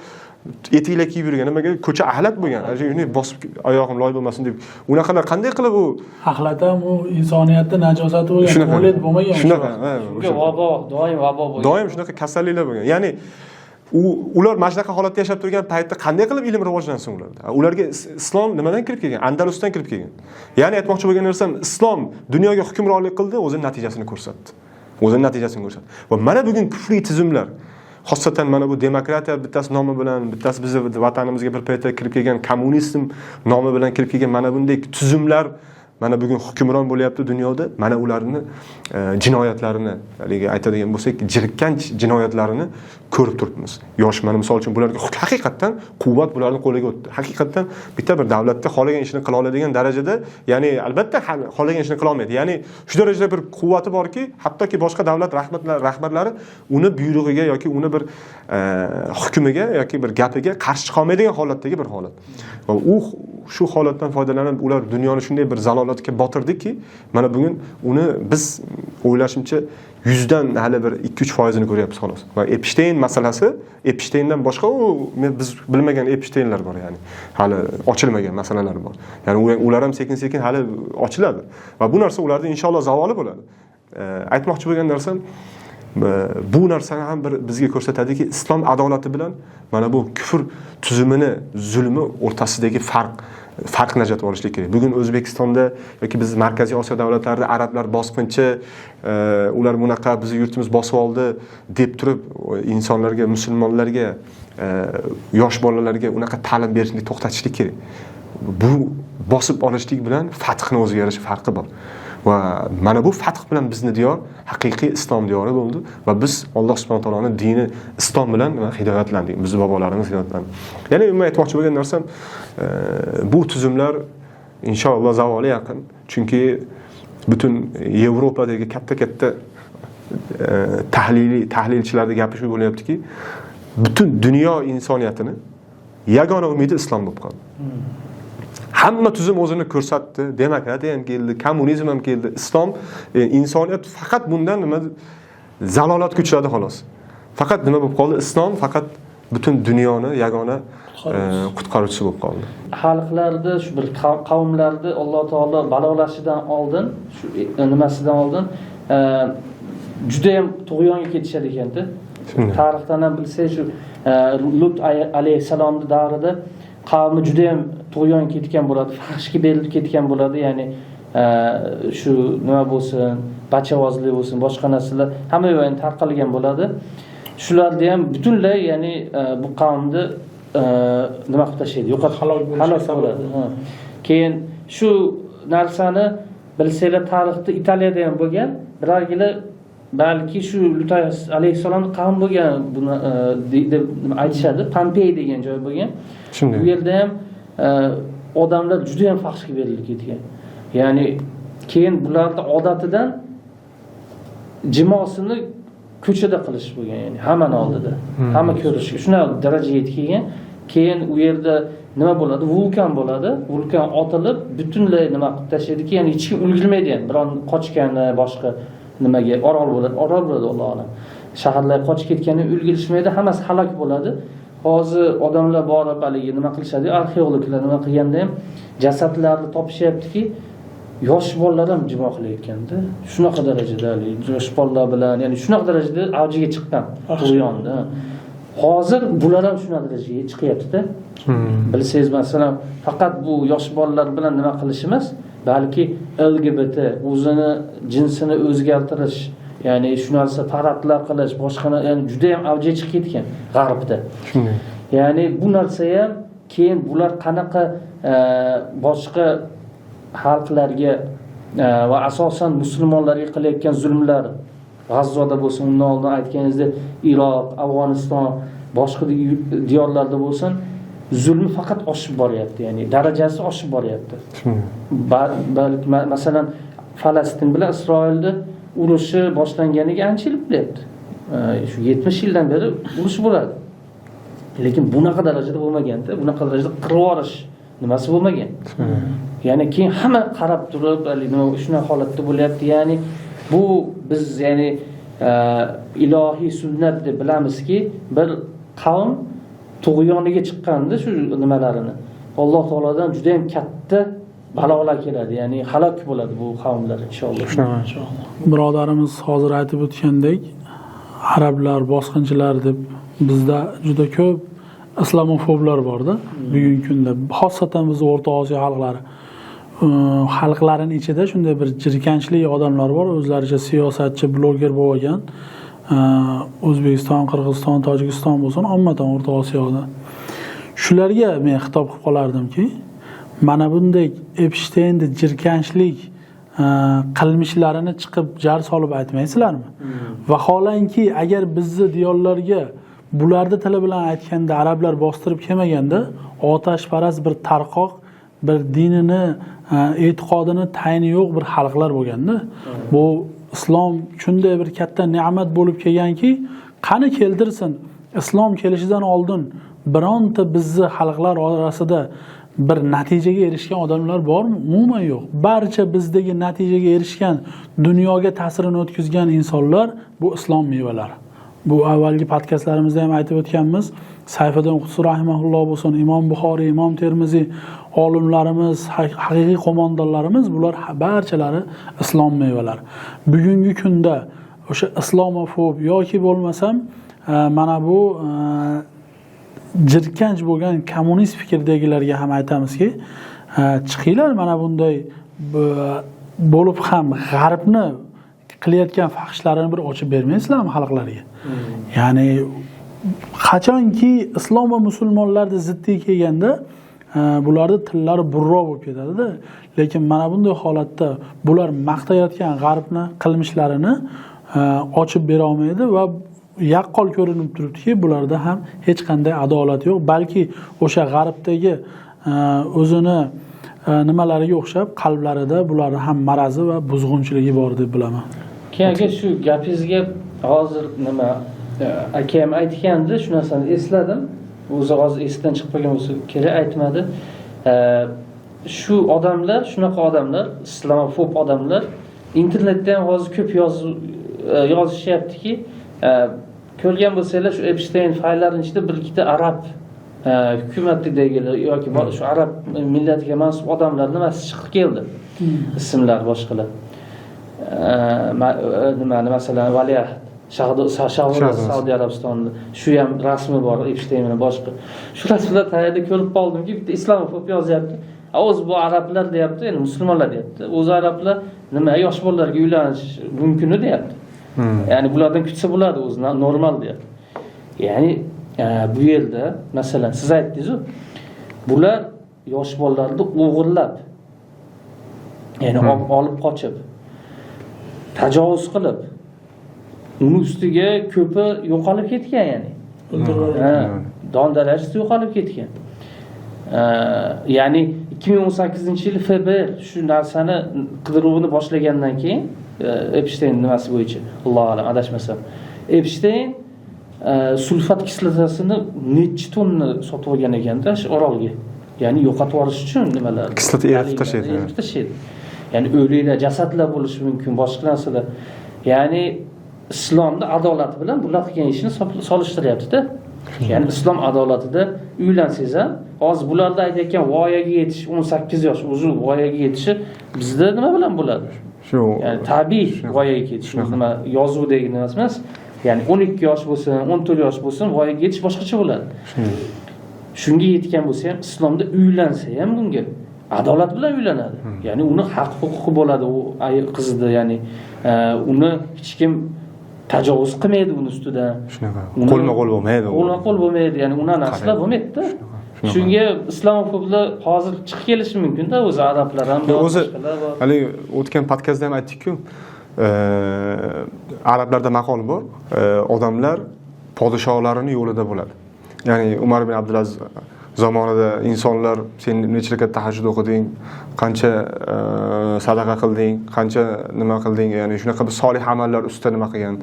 etiklar kiyib yurgan. Nimaga ko'cha axlat bo'lgan. Shuni bosib oyog'im loy bo'lmasin deb. Unaqalar qanday qilib u
axlat ham u insoniyatda najosati bo'lgan, tualet bo'lmagan.
Shunaqa,
o'sha vabo, doim vabo bo'lgan.
Doim shunaqa kasalliklar bo'lgan. Ya'ni ular mana shunaqa holatda yashab turgan paytda qanday qilib ilm rivojlansin ularda? Ularga islom nimadan kirib kelgan? Andalusdan kirib kelgan. Ya'ni aytmoqchi bo'lgan narsam, islom dunyoga hukmronlik qildi, o'zining natijasini ko'rsatdi. O'zining natijasini ko'rsatdi. Va mana bugun kufriy tizimlar, xossatan mana bu demokratiya bittasi nomi bilan, bittasi bizni vatanimizga bir paytda kirib kelgan kommunizm nomi bilan kirib kelgan mana bunday tuzumlar mana bugun hukmron bo'lyapti dunyoda. Mana ularni jinoyatlarini, haligi aytadigan bo'lsak, jirkanch jinoyatlarini ko'rib turibmiz. Yosh mana misol uchun bularga haqiqatdan quvvat bularning qo'liga o'tdi. Haqiqatdan bitta bir davlatda xohlagan ishini qila oladigan darajada, ya'ni albatta xohlagan ishini qila olmaydi. Ya'ni shu darajada bir quvvati borki, hattoki boshqa davlat rahbarlari uni buyrug'iga yoki uni bir hukmiga yoki bir gapiga qarshi chiqa olmaydigan holatdagi bir holat. Va u shu holatdan foydalanib ular dunyoni shunday bir zalolatga botirdiki, mana bugun uni biz o'ylashimcha 100dan hali bir 2-3%ni ko'ryapmiz xolos. Va Epstein masalasi, Epsteindan boshqa u biz bilmagan Epsteinlar bor, ya'ni hali ochilmagan masalalar bor. Ya'ni ular ham sekin-sekin hali ochiladi. Va bu narsa ularda inshaalloh zavoli bo'ladi. Aytmoqchi bo'lgan narsam, bu narsani ham bir bizga ko'rsatadiki, islom adolati bilan mana bu kufr tuzumini zulmi o'rtasidagi farqni ajratib olishlik kerak. Bugun O'zbekistonda yoki biz Markaziy Osiyo davlatlarida arablar bosqinchi, ular bunaqa bizni yurtimiz bosib oldi deb turib insonlarga, musulmonlarga, yosh bolalarga unaqa ta'lim berishni to'xtatishlik kerak. Bu bosib olishlik bilan fathni o'ziga yarasha farqi bor. Va mana bu fath bilan bizni diyor haqiqiy islom diyori bo'ldi va biz Alloh subhanahu va taoloning dini islom bilan hidoyatlandik. Bizni bobolarimiz hidoyatlandi. Ya'ni umuman aytmoqchi bo'lgan narsam, bu tuzumlar inshaalloh zavoli yaqin. Chunki butun Yevropadagi katta-katta tahlilchilarning gapi shu bo'lyaptiki, butun dunyo insoniyatini yagona umidi islom bo'lib qoldi. Hamma tuzum o'zini ko'rsatdi, demokratiya ham keldi, kommunizm ham keldi, islom, insoniyat faqat bundan nima zalolatga uchradi xolos. Faqat nima bo'lib qoldi? Islom faqat butun dunyoni yagona qutqaruvchisi bo'lib qoldi.
Xalqlarda, shu bir qavmlarda Alloh taolo balolashidan oldin, shu nimasidan oldin juda ham tug'yonga ketishadi ekanda. Tarixdan ham bilsak, shu Lut alayhissalomning davrida qavmi juda ham tug'yon ketgan bo'ladi, fahshga berilib ketgan bo'ladi, ya'ni shu nima bo'lsin, bachavozlik bo'lsin, boshqa narsalar hamma yo'ldan tarqalgan bo'ladi. Shularni ham butunlay, ya'ni bu qavmni nima qilib tashlaydi, yo'qotib halok bo'ladi. Keyin shu narsani bilsanglar, tarixda Italiyada ham bo'lgan, birorgina Balki shu Lut alayhissalomning qavmi bo'lgan buni deb aytishadi. Pompey degan joy bo'lgan. Bu yerda ham odamlar juda ham fahshga berilib ketgan. Ya'ni keyin bularning odatidan jimosini ko'chada qilish bo'lgan, ya'ni hammani oldida, hamma ko'rishi shunaqa darajaga yetib kelgan. Keyin u yerda nima bo'ladi? Vulkan bo'ladi. Vulkan otilib butunlay nima qilib tashlaydiki, ya'ni hech kim ulgurmaydi ham. Biron qochgani boshqa nimaga orol bo'ladi, orol bo'ladi, Alloh alam. Shaharlar qochib ketgani ulgurishmaydi, hammasi halok bo'ladi. Hozir odamlar borib haligi nima qilishadi? Arxeologlar nima qilganda ham jasadlarni topishyaptiki, yosh bolalar ham jimo qilayotganda, shunaqa darajada haligi yosh bolalar bilan, ya'ni shunaqa darajada avjiga chiqqan tug'yonda. Hozir bular ham shunaqa darajaga chiqyapti-da. Bilsangiz, masalan, faqat bu yosh bolalar bilan nima qilish emas, balki LGBT o'zini jinsini o'zgartirish, ya'ni shu narsa paradlar qilish, boshqa, ya'ni juda ham avjiga chiqib ketgan g'arbda.
Shunday.
Ya'ni bu narsa ham keyin bular qanaqa boshqa xalqlarga va asosan musulmonlarga qilayotgan zulmlar, G'azzoda bo'lsin, undan oldin aytganingizdek Iroq, Afg'oniston, boshqa diyorlarda bo'lsin, zulmi faqat oshib boryapti, ya'ni darajasi oshib boryapti. Balki masalan Falastin bilan Isroilni urushi boshlanganiga ancha yil bo'lyapti. Shu 70 yildan beri urush bo'ladi. Lekin bunaqa darajada bo'lmaganda, bunaqa darajada qirib yuborish nimasi bo'lmagan. Ya'ni keyin hamma qarab turib, haligi nima shunaqa holatda bo'lyapti. Ya'ni bu biz, ya'ni ilohiy sunnat deb bilamizki, bir qavm tug'yoniga chiqqanda shu nimalarini Alloh taolodan juda ham katta balolar keladi, ya'ni halok bo'ladi bu qavmlar inshaalloh.
Inshaalloh. Birodarimiz hozir aytib o'tgandek, arablar bosqinchilar deb bizda juda ko'p islamofoblar borda bugungi kunda, xosatan biz O'rta Osiyo xalqlari xalqlarining ichida shunday bir jirkanchli odamlar bor, o'zlaricha siyosatchi, bloger bo'lgan. O'zbekiston, Qirg'iziston, Tojikiston bo'lsin, ommatan O'rta Osiyoda. Shularga men xitob qilib qolardimki, mana bunday Epshteynni jirkanchlik qilmishlarini chiqib jar solib aytmaysizlarmi? Vaholanki agar bizni diyorlarga bularni tili bilan aytganda arablar bostirib kelmaganda, otashparast bir tarqoq, bir dinini, e'tiqodini tayini yo'q bir xalqlar bo'lganda, bu islom shunday bir katta ne'mat bo'lib kelganki, qani keltirsin, islom kelishidan oldin bironta bizni xalqlar orasida bir natijaga erishgan odamlar bormi? Umuman yo'q. Barcha bizdagi natijaga erishgan, dunyoga ta'sirini o'tkazgan insonlar bu islom mevalari. Bu avvalgi podkastlarimizda ham aytib o'tganmiz. Sayfiddin Qutb rahimahulloh bo'lsin, Imom Buxoriy, Imom Termiziy olimlarimiz, haqiqiy qo'mondonlarimiz, bular barchalari islom mevalari. Bugungi kunda o'sha islomofob yoki bo'lmasam mana bu jirkanch bo'lgan kommunist fikrdagilarga ham aytamizki, chiqinglar mana bunday bo'lib ham g'arbni qilayotgan fahshlarini bir ochib bermaysizlarmi xalqlarga? Ya'ni qachonki islom va musulmonlarni ziddiy kelganda bularni tillari burro bo'lib ketadi-da. Lekin mana bunday holatda bular maqtayotgan g'arbni qilmishlarini ochib bera olmaydi va yaqqol ko'rinib turibdiki, bularda ham hech qanday adolat yo'q, balki o'sha g'arbdagi o'zini nimalariga o'xshab qalblarida bularni ham marazi va buzg'unchiligi bor deb bilaman.
Keyin aka shu gapingizga hozir nima akam aytgandi, shu narsani esladim. O'zi hozir esidan chiqib qolgan bo'lsa kerak, aytmadi. Shu odamlar, shunaqa odamlar, islamofob odamlar internetda ham hozir ko'p yozishyaptiki, ko'rgan bo'lsanglar shu Epstein fayllarining ichida bir ikkita arab hukumatidagilar yoki shu arab millatiga mansub odamlar nimasi chiqib keldi. Ismlar boshqalar. Nimani masalan valiahd Shahzoda Saudiya Arabistonida shu ham rasmi bor Epstein bilan boshqa. Shu rasmlar tayyorda ko'rib qoldimki, bitta islamofob yozyapti. O'zi bu arablar deyapti, ya'ni musulmonlar deyapti. O'zi arablar nima yosh bolalarga uylanish mumkin deyapti. Ya'ni bulardan kutsa bo'ladi, o'zi normal deyapti. Ya'ni bu yerda masalan siz aytdingiz-ku, bular yosh bolalarni o'g'irlab, ya'ni olib qochib, tajovuz qilib, Uni ustiga ko'pi yo'qolib ketgan, ya'ni. Don darajasida yo'qolib ketgan. Ya'ni 2018-yil FBR shu narsani qidiruvini boshlagandan keyin Epstein nimasi bo'yicha, Allohu alam, adashmasam, Epstein sulfat kislotasini necha tonna sotib olgan ekanda shu orolga. Ya'ni yo'qotib yuborish uchun nimalar?
Kislota eritib tashlaydi.
Eritib tashlaydi. Ya'ni o'liklar, jasadlar bo'lishi mumkin, boshqa narsalar. Ya'ni islomda adolati bilan bular qilgan ishini solishtiryapti-da. Ya'ni islom adolatida uylansangiz ham, hozir bularda aytayotgan voyaga yetish 18 yosh, o'zi voyaga yetishi bizda nima bilan bo'ladi?
Shu,
ya'ni tabiiy voyaga yetish, nima yozuvdagi nimasi emas. Ya'ni 12 yosh bo'lsin, 14 yosh bo'lsin, voyaga yetish boshqacha bo'ladi. Shunga yetgan bo'lsa ham, islomda uylansa ham bunga adolat bilan uylanadi. Ya'ni uni haq huquqi bo'ladi u qizida, ya'ni uni hech kim tajovuz qilmaydi uni ustidan.
Shunaqa. Qo'lma-qo'l bo'lmaydi.
Qo'lma-qo'l bo'lmaydi, ya'ni unaqa narsalar bo'lmaydi-da. Shunga islamofoblar hozir chiqib kelishi mumkin-da, o'zi arablar ham bor,
o'zi haligi o'tgan podkastda ham aytdik-ku, arablarda maqol bor, odamlar podshohlarini yo'lida bo'ladi. Ya'ni Umar ibn Abdulaziz zamonida insonlar sen necha rakat tahajjud o'qiding, qancha sadaqa qilding, qancha nima qilding, ya'ni shunaqa bir solih amallar ustida nima qilgan.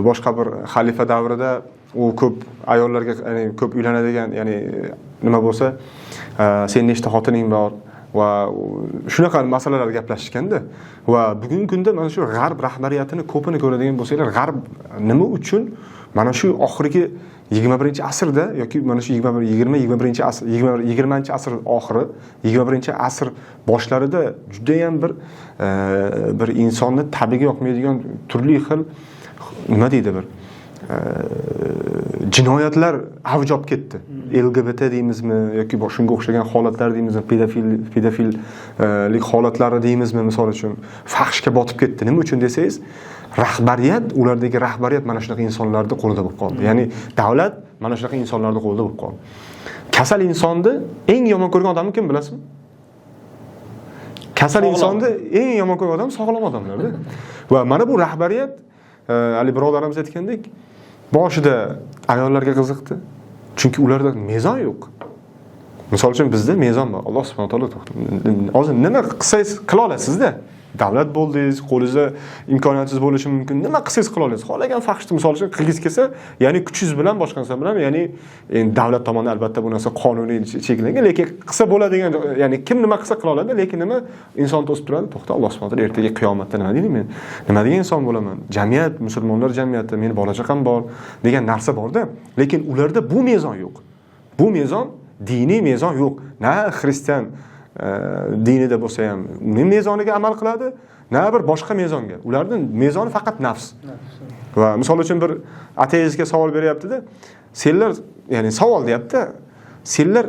Boshqa bir xalifa davrida u ko'p ayollarga, ya'ni ko'p uylanadigan, ya'ni nima bo'lsa, sen nechta xotining bor va shunaqa masalalar gaplashishganda. Va bugungi kunda mana shu g'arb rahbariyatini ko'pini ko'radigan bo'lsanglar, g'arb nima uchun mana shu oxirgi 21-asrda yoki mana shu 20-asr, 20-asr oxiri, 21-asr boshlarida juda ham bir insonni tabiga yoqmaydigan turli xil nima deydi bir jinoyatlar avj olib ketdi. LGBT deymizmi yoki shunga o'xshagan holatlar deymizmi, pedofillik holatlari deymizmi, misol uchun fahshga botib ketdi. Nima uchun desangiz, rahbariyat, ulardagi rahbariyat mana shunaqa insonlarning qo'lida bo'lib qoldi. Ya'ni davlat mana shunaqa insonlarning qo'lida bo'lib qoldi. Kasal insonni eng yomon ko'rgan odami kim bilasizmi? Kasal insonni eng yomon ko'rgan odam sog'lom odamlarda. Va mana bu rahbariyat, hali birodarimiz aytgandek, boshida ayollarga qiziqdi. Chunki ularda mezon yo'q. Misol uchun bizda mezon bor. Alloh subhanahu taolo hozir nima qilsangiz qila olasizda. Davlat bo'ldingiz, qo'lingizda imkoniyatingiz bo'lishi mumkin. Nima qilsangiz qila olasiz. Xohlagan fahshni misol uchun qilgingiz kelsa, ya'ni kuchingiz bilan, boshqa narsa bilan, ya'ni endi davlat tomonidan albatta bu narsa qonuniy cheklangan, lekin qilsa bo'ladigan, ya'ni kim nima qilsa qila oladi, lekin nima inson to'sib turadi, to'xta, Alloh subhanahu taolo ertaga qiyomatda nima deydi men? Nima degan inson bo'laman? Jamiyat, musulmonlar jamiyati, meni bola chaqam bor degan narsa borda, lekin ularda bu mezon yo'q. Bu mezon, diniy mezon yo'q. Na xristian dinida bo'lsa ham uning mezoniga amal qiladi, na bir boshqa mezonga. Ularning mezoni faqat nafs. Va misol uchun bir ateistga savol beryapti-da, senlar, ya'ni savol deyapti, senlar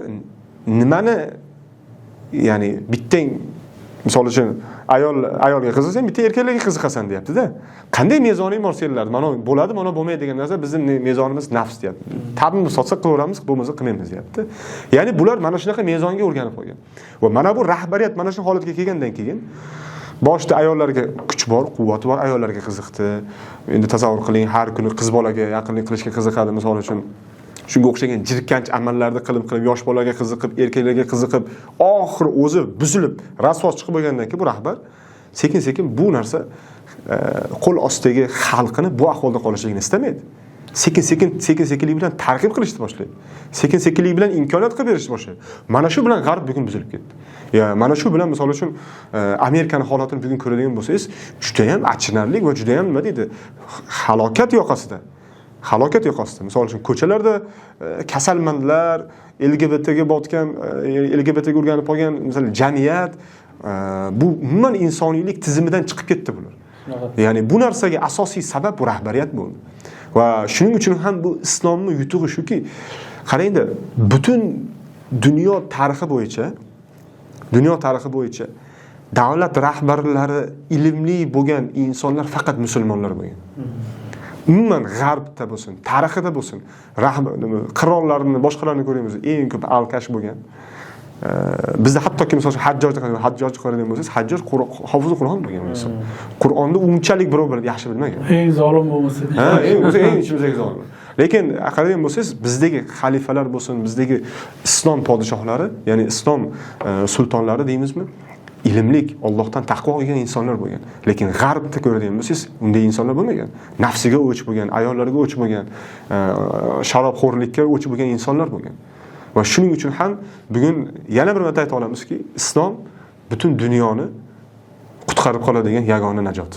nimani, ya'ni bittang misol uchun ayolga qiziqsang, bitta erkaklarga qiziqasan deyapti-da. Qanday mezoning bor senlar? Mana bo'ladi, mana bo'lmaydi degan narsa bizning mezonimiz nafs deyapti. Ta'bimiz sotsa qilaveramiz, bo'lmasa qilmaymiz deyapti. Ya'ni bular mana shunaqa mezonga o'rganib qolgan. Va mana bu rahbariyat mana shu holatga kelgandan keyin boshida ayollarga kuch bor, quvvat bor, ayollarga qiziqdi. Endi tasavvur qiling, har kuni qiz bolaga yaqinlik qilishga qiziqadi misol uchun. Shunga o'xshagan jirkanch amallarni qilib yosh bolaga qiziqib, erkaklarga qiziqib, oxiri o'zi buzilib, rasvo chiqib bo'lgandan keyin bu rahbar sekin-sekin bu narsa qo'l ostidagi xalqini bu ahvolda qolishligini istamaydi. Sekin-sekinlik bilan targ'ib qilishni boshlaydi. Sekin-sekinlik bilan imkoniyat qilib berishni boshlaydi. Mana shu bilan G'arb bugun buzilib ketdi. Ya mana shu bilan misol uchun Amerikani holatini bugun ko'radigan bo'lsangiz, juda ham achinarli va juda ham nima deydi, halokat yoqasida. Halokat yoqasida. Misol uchun ko'chalarda kasalmandlar, LGBTga botgan, LGBTga o'rganib qolgan, masalan, jamiyat, bu umuman insoniylik tizimidan chiqib ketdi bular. Ya'ni bu narsaga asosiy sabab bu rahbariyat bo'ldi. Va shuning uchun ham bu islomning yutug'i shuki, qarangda, butun dunyo tarixi bo'yicha davlat rahbarlari ilmli bo'lgan insonlar faqat musulmonlar bo'lgan. Umuman G'arbda bo'lsin, tarixida bo'lsin, qirollarni, boshqalarni ko'ramiz, eng ko'p alkash bo'lgan, Bizda hattoki misol uchun Hajjoj qaraydigan bo'lsangiz, Hajjoj hofiz Qur'on bo'lgan inson. Qur'onni unchalik birov bilib yaxshi bilmagan.
Eng zolim bo'lmasa.
Ha, eng ichimizdagi zolim. Lekin qaraydigan bo'lsangiz, bizdagi xalifalar bo'lsin, bizdagi islom podshohlari, ya'ni islom sultonlari deymizmi? Ilmlik, Allohdan taqvo qilgan insonlar bo'lgan. Lekin g'arbda ko'radigan bo'lsangiz, unday insonlar bo'lmagan. Nafsiga o'ch bo'lgan, ayollarga o'ch bo'lgan, sharobxo'rlikka o'ch bo'lgan insonlar bo'lgan. Va shuning uchun ham bugun yana bir marta ayta olamizki, islom butun dunyoni qutqarib qoladigan yagona najot.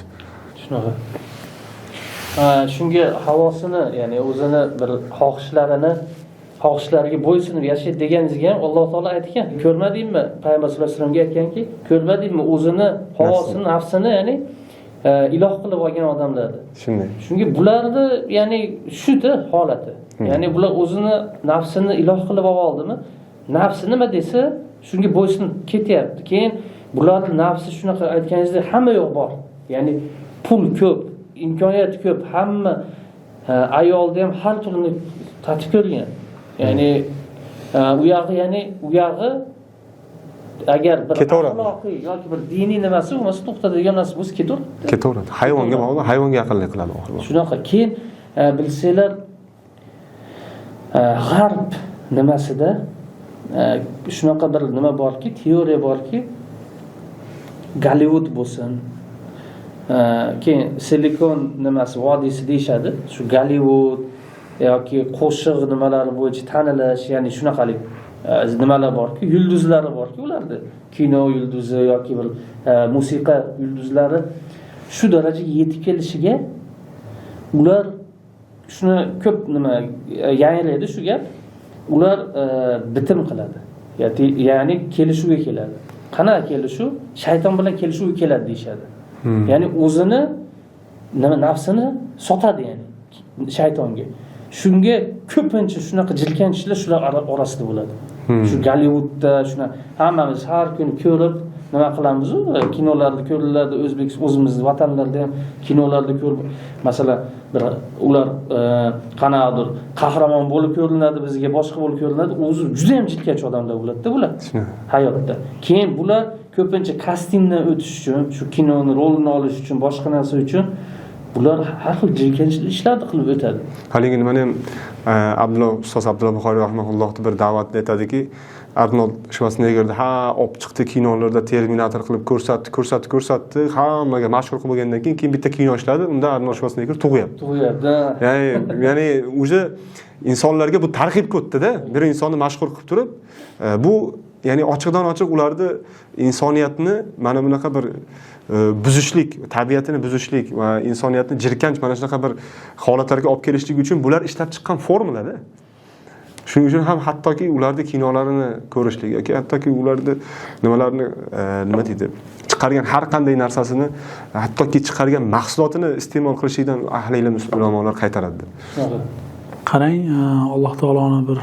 Shunaqa. Shunga havosini, ya'ni o'zini bir xohishlariga bo'ysunib yashaydi deganingizga ham Alloh taolo aytgan. Ko'rmadingmi? Payg'ambar sollallohu alayhi vasallamga aytganki, ko'rmadingmi o'zini havosini, nafsini, ya'ni iloh qilib olgan odamlarni.
Shunday.
Chunki bularni, ya'ni shuda holati. Ya'ni bular o'zini nafsini iloh qilib oldimi? Nafsi nima desa, shunga bo'ysunib ketyapti. Keyin bularning nafsi shunaqa aytganingizdek hamma yo'q bor. Ya'ni pul ko'p, imkoniyat ko'p, hamma ayolni ham har turli tatib ko'rgan. Ya'ni u yog'i agar bir axloqiy yoki bir diniy nimasi bo'lmasa to'xtatadigan narsa bo'lsa ketaveradi.
Ketaveradi. Hayvonga bog'liq, hayvonga yaqinlik qiladi oxiri.
Shunaqa. Keyin bilsanglar g'arb nimasida shunaqa bir nima borki, teoriya borki, Gollivud bo'lsin, keyin Silikon nimasi vodiysi deyishadi. Shu Gollivud yoki qo'shiq nimalari bo'yicha tanilish, ya'ni shunaqalik nimalar borki, yulduzlari borki, ularda kino yulduzi yoki bir musiqa yulduzlari shu darajaga yetib kelishiga ular shuni ko'p nima yangilaydi shu gap. Ular bitim qiladi. Ya'ni kelishuvga keladi. Qanaqa kelishuv? Shayton bilan kelishuvga keladi deyishadi. Ya'ni o'zini nima nafsini sotadi, ya'ni shaytonga. Shunga ko'pincha shunaqa jirkanchlar shular orasida bo'ladi. Shu Gollivudda shuna hammamiz har kuni ko'rib nima qilamiz-u, kinolarda ko'riladi, o'zbek o'zimiz vatanlarda ham kinolarda ko'rib, masalan, bir ular qanaqadir qahramon bo'lib ko'rinadi bizga, boshqa bo'lib ko'rinadi, o'zi juda ham jirkanch odamlar bo'ladi-da bular hayotda. Keyin bular ko'pincha kastingdan o'tish uchun, shu kinoni rolini olish uchun, boshqa narsa uchun bular har xil jirkanch ishlarni qilib o'tadi.
Haligi nimani ham Abdulloh ustoz Abdulloh Buxoriy rahimahullohni bir da'vatda aytadiki, Arnold Shvarseneggerni ha olib chiqdi kinolarda Terminator qilib ko'rsatdi, hammaga mashhur qilib bo'lgandan keyin bitta kino ishladi, unda Arnold Shvarsenegger tug'yapti.
Tug'yapti.
Ya'ni уже insonlarga bu targ'ib o'tdi-da, bir insonni mashhur qilib turib, bu ya'ni ochiqdan ochiq ularni insoniyatni mana bunaqa bir buzishlik, tabiatini buzishlik va insoniyatni jirkanch mana shunaqa bir holatlarga olib kelishlik uchun bular ishlab chiqqan formulada. Shuning uchun ham hattoki ularning kinolarini ko'rishlik yoki hattoki ularni nimalarni nima deydi, chiqargan har qanday narsasini, hattoki chiqargan mahsulotini iste'mol qilishlikdan ahli ilm ulamolar qaytaradi.
Qarang, Alloh taoloni bir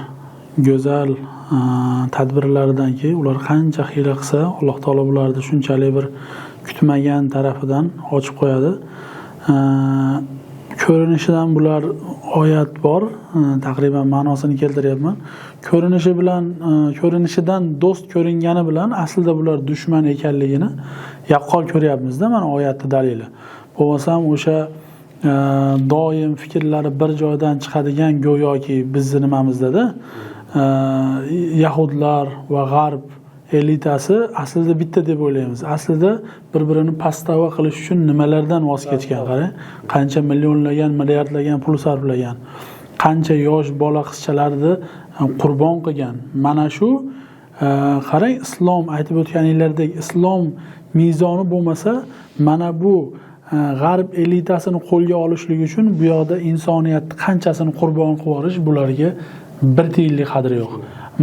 go'zal tadbirlaridanki, ular qancha hiyla qilsa, Alloh taolo ularni shunchalik bir kutmagan tarafidan ochib qo'yadi. Ko'rinishidan bular oyat bor, taqriban ma'nosini keltiryapman. Ko'rinishi bilan, ko'rinishidan do'st ko'ringani bilan aslida bular dushman ekanligini yaqqol ko'ryapmiz-da, mana oyatning dalili. Bo'lmasam o'sha doim fikrlari bir joydan chiqadigan go'yoki bizni nimamizda-da, yahudlar va g'arb elitasi aslida bitta deb o'ylaymiz. Aslida bir-birini pastava qilish uchun nimalardan voz kechgan, qarang. Qancha millionlagan, milliardlagan pul sarflagan, qancha yosh bola qizchalarni qurbon qilgan. Mana shu qarang, islom aytib o'tganinglardek islom mezoni bo'lmasa, mana bu g'arb elitasini qo'lga olishlik uchun bu yoqda insoniyatni qanchasini qurbon qilib yuborish bularga bir tiyinlik qadri yo'q.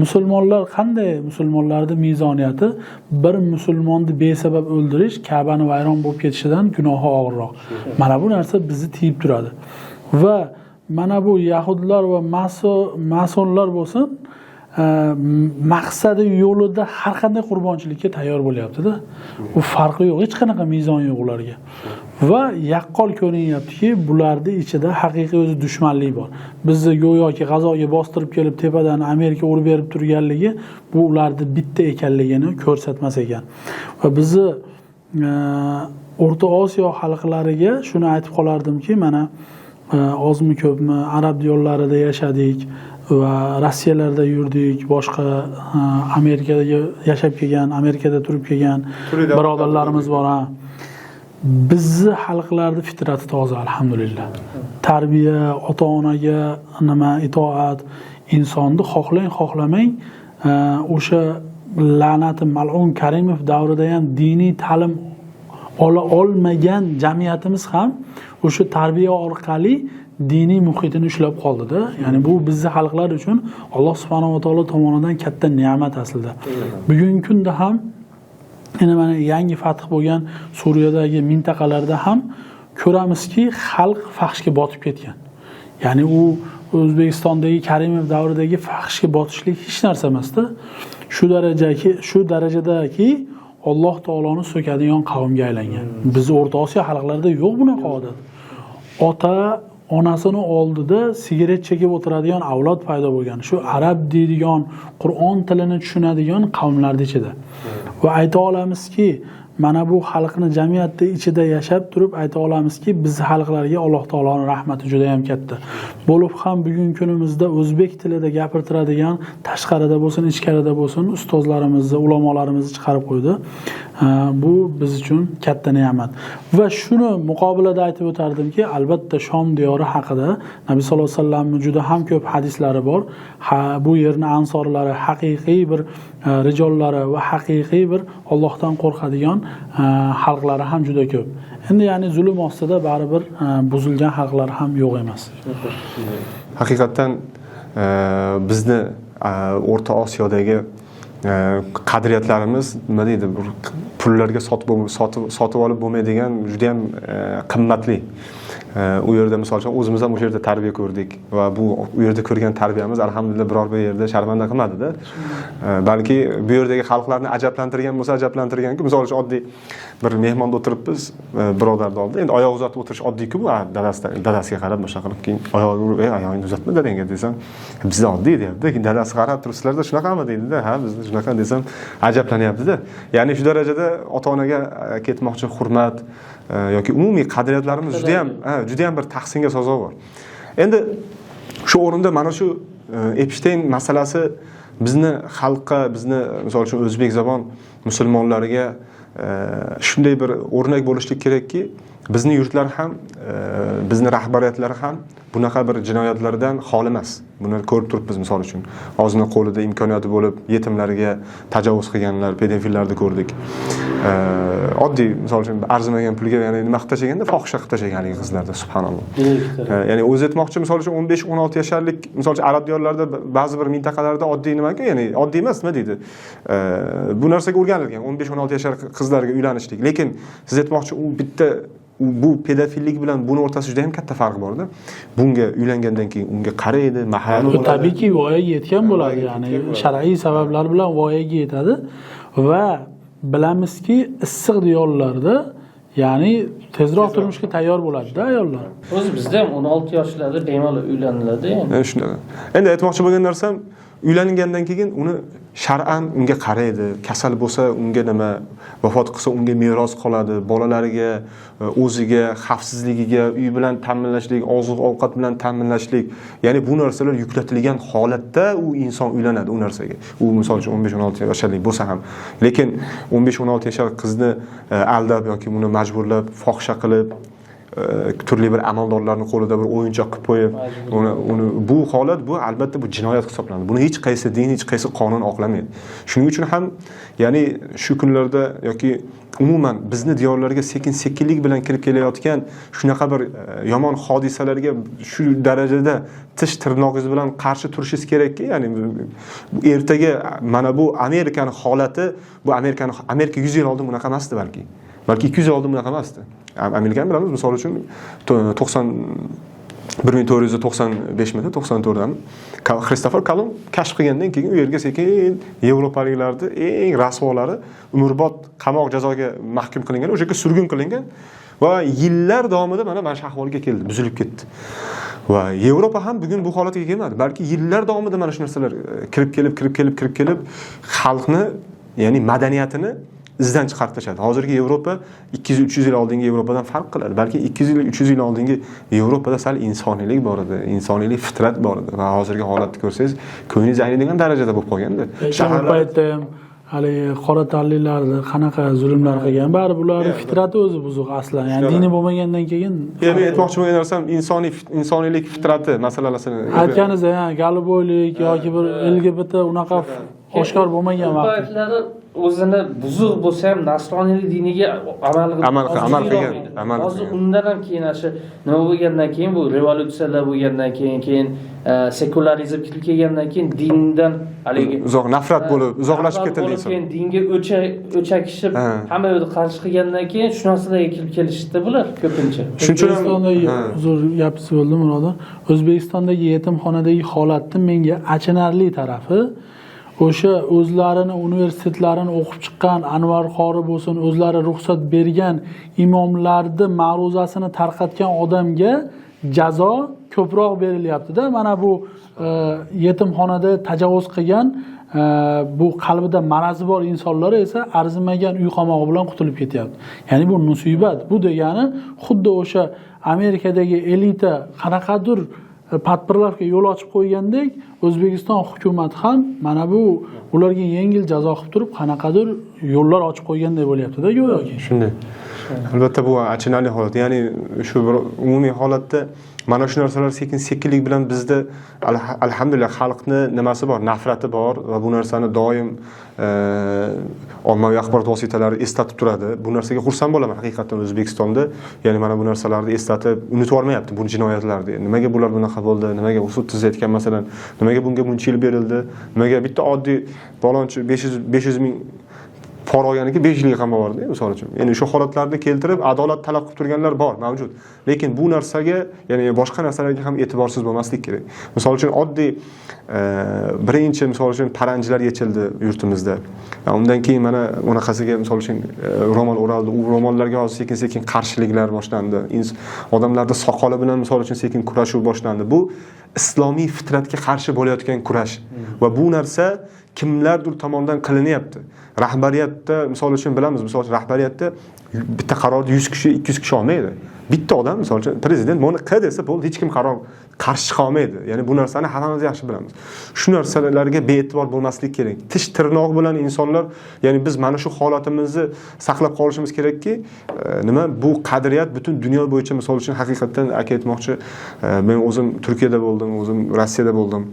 Musulmonlar qanday? Musulmonlarning mezoniyati bir musulmonni besabab o'ldirish Ka'bani vayron bo'lib ketishidan gunohi og'irroq. Mana bu narsa bizni tiyib turadi. Va mana bu yahudlar va masonlar bo'lsin, maqsadi yo'lida har qanday qurbonchilikka tayyor bo'lyapti-da. U farqi yo'q, hech qanaqa mezon yo'q ularga. Va yaqqol ko'rinyaptiki, bularni ichida haqiqiy o'zi dushmanlik bor. Bizni go'yoki g'azoga bostirib kelib tepadan Amerika urib berib turganligi bu ularni bitta ekanligini ko'rsatmas ekan. Va bizni O'rta Osiyo xalqlariga shuni aytib qolardimki, mana ozmi ko'pmi arab diyorlarida yashadik va Rossiyalarda yurdik, boshqa Amerikada yashab kelgan, Amerikada turib kelgan birodarlarimiz bor. Bizni xalqlarning fitrati toza, alhamdulillah. Tarbiya, ota-onaga nima itoat, insonni xohlang, xohlamang, o'sha la'nati mal'un Karimov davrida ham diniy ta'lim ola olmagan jamiyatimiz ham o'sha tarbiya orqali diniy muhitini ushlab qoldida. Ya'ni bu bizni xalqlar uchun Alloh subhanahu va taolo tomonidan katta ne'mat aslida. Bugungi kunda ham yana mana yangi fath bo'lgan Suriyadagi mintaqalarda ham ko'ramizki, xalq fahshga botib ketgan. Ya'ni u O'zbekistondagi Karimov davridagi fahshga botishlik hech narsa emasda. Shu darajadaki Alloh taoloni so'kadigan qavmga aylangan. Biz O'rta Osiyo xalqlarida yo'q bunaqa odat. Ota onasini oldida sigaret chekib o'tiradigan avlod paydo bo'lgan. Shu arab deydigan, Qur'on tilini tushunadigan qavmlarning ichida. Va ayta olamizki, mana bu xalqni jamiyatda ichida yashab turib ayta olamizki, biz xalqlarga Alloh taoloning rahmati juda ham katta. Bo'lib ham bugungi kunimizda o'zbek tilida gapirtiradigan, tashqarida bo'lsin, ichkarida bo'lsin, ustozlarimizni, ulamolarimizni chiqarib qo'ydi. Bu biz uchun katta ne'mat. Va shuni muqobilada aytib o'tardimki, albatta Shom diyori haqida Nabiy sollallohu alayhi vasallamning juda ham ko'p hadislari bor. Bu yerning ansorlari haqiqiy bir rijollari va haqiqiy bir Allohdan qo'rqadigan xalqlari ham juda ko'p. Endi ya'ni zulm ostida baribir buzilgan xalqlar ham yo'q emas.
Haqiqatan bizni O'rta Osiyodagi qadriyatlarimiz nima deydi, pullarga sotib olib bo'lmaydigan juda ham qimmatli. U yerda misol uchun o'zimiz ham o'sha yerda tarbiya ko'rdik va bu u yerda ko'rgan tarbiyamiz alhamdulillah biror bir yerda sharmanda qilmadi-da. Balki bu yerdagi xalqlarni ajablantirgan bo'lsa ajablantirgan-ku. Misol uchun oddiy bir mehmonda o'tiribmiz, birodarni oldida. Endi oyoq uzatib o'tirish oddiy-ku bu, dadasiga qarab boshqa qilib keyin oyog'i urib, oyog'ingni uzatma dadangga desam, bizda oddiy deyapti. Keyin dadasi qarab turib, sizlarda shunaqami deydi-da. Ha, bizda shunaqa desam ajablanyapti-da. Ya'ni shu darajada ota-onaga ketmoqchi hurmat yoki umumiy qadriyatlarimiz juda ham bir tahsinga sazovor. Endi shu o'rinda mana shu Epstein masalasi bizni xalqqa, bizni misol uchun o'zbek zabon musulmonlariga shunday bir o'rnak bo'lishlik kerakki, bizni yurtlar ham, bizni rahbariyatlari ham bunaqa bir jinoyatlardan xoli emas. Buni ko'rib turibmiz misol uchun. O'zini qo'lida imkoniyati bo'lib yetimlarga tajovuz qilganlar, pedofillarni ko'rdik. Oddiy misol uchun arzimagan pulga, ya'ni nima qilib tashlaganda, fohisha qilib tashlaganligi qizlarda, subhanalloh. Ya'ni o'zi aytmoqchi, misol uchun 15-16 yasharlik, misol uchun arab diyorlarida ba'zi bir mintaqalarda oddiy nima-ku, ya'ni oddiy emas, nima deydi? Bu narsaga o'rganilgan 15-16 yashar qizlarga uylanishlik. Lekin siz aytmoqchi, u bitta bu pedofillik bilan buni o'rtasida juda ham katta farq bor-da. Bunga uylangandan keyin unga qaraydi, mahrami bo'ladi.
Tabiiyki voyaga yetgan bo'ladi, ya'ni shar'iy sabablar bilan voyaga yetadi va bilamizki, issiq diyorlarda, ya'ni tezroq turmushga tayyor bo'ladi-da ayollar.
O'zi bizda ham 16 yoshlarda bemalol uylaniladi endi.
Shunaqa. Endi aytmoqchi bo'lgan narsam, uylangandan keyin uni shar'an unga qaraydi, kasal bo'lsa unga nima, vafot qilsa unga meros qoladi, bolalariga, o'ziga, xavfsizligiga, uy bilan ta'minlashlik, oziq-ovqat bilan ta'minlashlik, ya'ni bu narsalar yuklatilgan holatda u inson uylanadi u narsaga. U misol uchun 15-16 yasharlik bo'lsa ham, lekin 15-16 yashar qizni aldab yoki uni majburlab, fohisha qilib, turli bir amaldorlarning qo'lida bir o'yinchoq qilib qo'yib, uni bu holat, bu albatta bu jinoyat hisoblanadi. Buni hech qaysi din, hech qaysi qonun oqlamaydi. Shuning uchun ham, ya'ni shu kunlarda yoki umuman bizni diyorlarga sekin-sekinlik bilan kirib kelayotgan shunaqa bir yomon hodisalarga shu darajada tish tirnog'ingiz bilan qarshi turishingiz kerakki, ya'ni ertaga mana bu Amerikani holati, bu Amerika 100 yil oldin bunaqa emasdi balki. Balki 200 yil oldin bunaqa emasdi. Amerikani bilamiz, misol uchun bir ming to'rt yuz to'qson beshmidi, to'qson to'rtdami? Xristofor Kolumb kashf qilgandan keyin u yerga sekin yevropaliklarni eng rasvolari umrbod qamoq jazoga mahkum qilingan, o'sha yerga surgun qilingan. Va yillar davomida mana shu ahvolga keldi, buzilib ketdi. Va Yevropa ham bugun bu holatga kelmadi, balki yillar davomida mana shu narsalar kirib kelib xalqni, ya'ni madaniyatini izdan chiqarib tashladi. Hozirgi Yevropa 200-300 yil oldingi Yevropadan farq qiladi. Balki 200-300 yil oldingi Yevropada sal insoniylik bor edi, insoniylik fitrat bor edi. Va hozirgi holatni ko'rsangiz, ko'nglingiz ayniydigan darajada bo'lib qolganda.
Shaharlar paytda ham hali qora tanlilarni qanaqa zulmlar qilgan, baribir ularning fitrati o'zi buzuq aslan. Ya'ni dini bo'lmagandan keyin.
Men aytmoqchi bo'lgan narsam insoniylik fitrati masalasini
aytganingiz, galiboylik yoki bir LGBT unaqa oshkor bo'lmagan
vaqtlari o'zini buzuq bo'lsa ham nasroniylik diniga amal
qilgan.
Hozir undan ham keyin shu nima bo'lgandan keyin, bu revolyutsiyalar bo'lgandan keyin sekularizm kirib kelgandan keyin dindan haligi
uzoq nafrat bo'lib uzoqlashib ketildi inson.
Keyin dinga o'chakishib hamma yo'lda qarshi qilgandan keyin shu narsalarga kirib kelishdi bular ko'pincha.
Shuning uchun
uzr gapingizni bo'ldim birodar. O'zbekistondagi yetimxonadagi holatni menga achinarli tarafi o'sha o'zlarini universitetlarini o'qib chiqqan Anvar Qori bo'lsin, o'zlari ruxsat bergan imomlarni ma'ruzasini tarqatgan odamga jazo ko'proq berilyapti-da. Mana bu yetimxonada tajovuz qilgan, bu qalbida marazi bor insonlar esa arzimagan uy qamog'i bilan qutulib ketyapti. Ya'ni bu musibat. Bu degani xuddi o'sha Amerikadagi elita qanaqadir patpirlarga yo'l ochib qo'ygandek, O'zbekiston hukumati ham mana bu ularga yengil jazo qilib turib, qanaqadir yo'llar ochib qo'ygandek bo'lyapti-da go'yoki.
Shunday. Albatta bu achinarli holat. Ya'ni shu bir umumiy holatda mana shu narsalar sekin-sekinlik bilan bizda alhamdulillah xalqni nimasi bor, nafrati bor va bu narsani doim ommaviy axborot vositalari eslatib turadi. Bu narsaga xursand bo'laman haqiqatan O'zbekistonda. Ya'ni mana bu narsalarni eslatib unutib olmayapti bu jinoyatlarni. Nimaga bular bunaqa bo'ldi? Nimaga sud tuzayotgan masalan, nimaga bunga buncha yil berildi? Nimaga bitta oddiy balonchi 500 ming pora olganiki 5 yilga qamab yubordi, misol uchun. Ya'ni shu holatlarni keltirib adolat talab qilib turganlar bor, mavjud. Lekin bu narsaga, ya'ni boshqa narsalarga ham e'tiborsiz bo'lmaslik kerak. Misol uchun oddiy birinchi misol uchun paranjilar yechildi yurtimizda. Undan keyin mana unaqasiga misol uchun ro'mol o'raldi. U ro'mollarga hozir sekin-sekin qarshiliklar boshlandi. Odamlarda soqoli bilan misol uchun sekin kurashuv boshlandi. Bu islomiy fitratga qarshi bo'layotgan kurash va bu narsa kimlardir tomonidan qilinyapti. Rahbariyatda misol uchun bilamiz, misol uchun rahbariyatda bitta qarorni 100 kishi, 200 kishi olmaydi. Bitta odam misol uchun prezident buni qil desa bo'ldi, hech kim qaror qarshi chiqa olmaydi. Ya'ni bu narsani hammamiz yaxshi bilamiz. Shu narsalarga bee'tibor bo'lmaslik kerak. Tish tirnoq bilan insonlar, ya'ni biz mana shu holatimizni saqlab qolishimiz kerakki, nima bu qadriyat butun dunyo bo'yicha misol uchun haqiqatdan aka aytmoqchi, men o'zim Turkiyada bo'ldim, o'zim Rossiyada bo'ldim.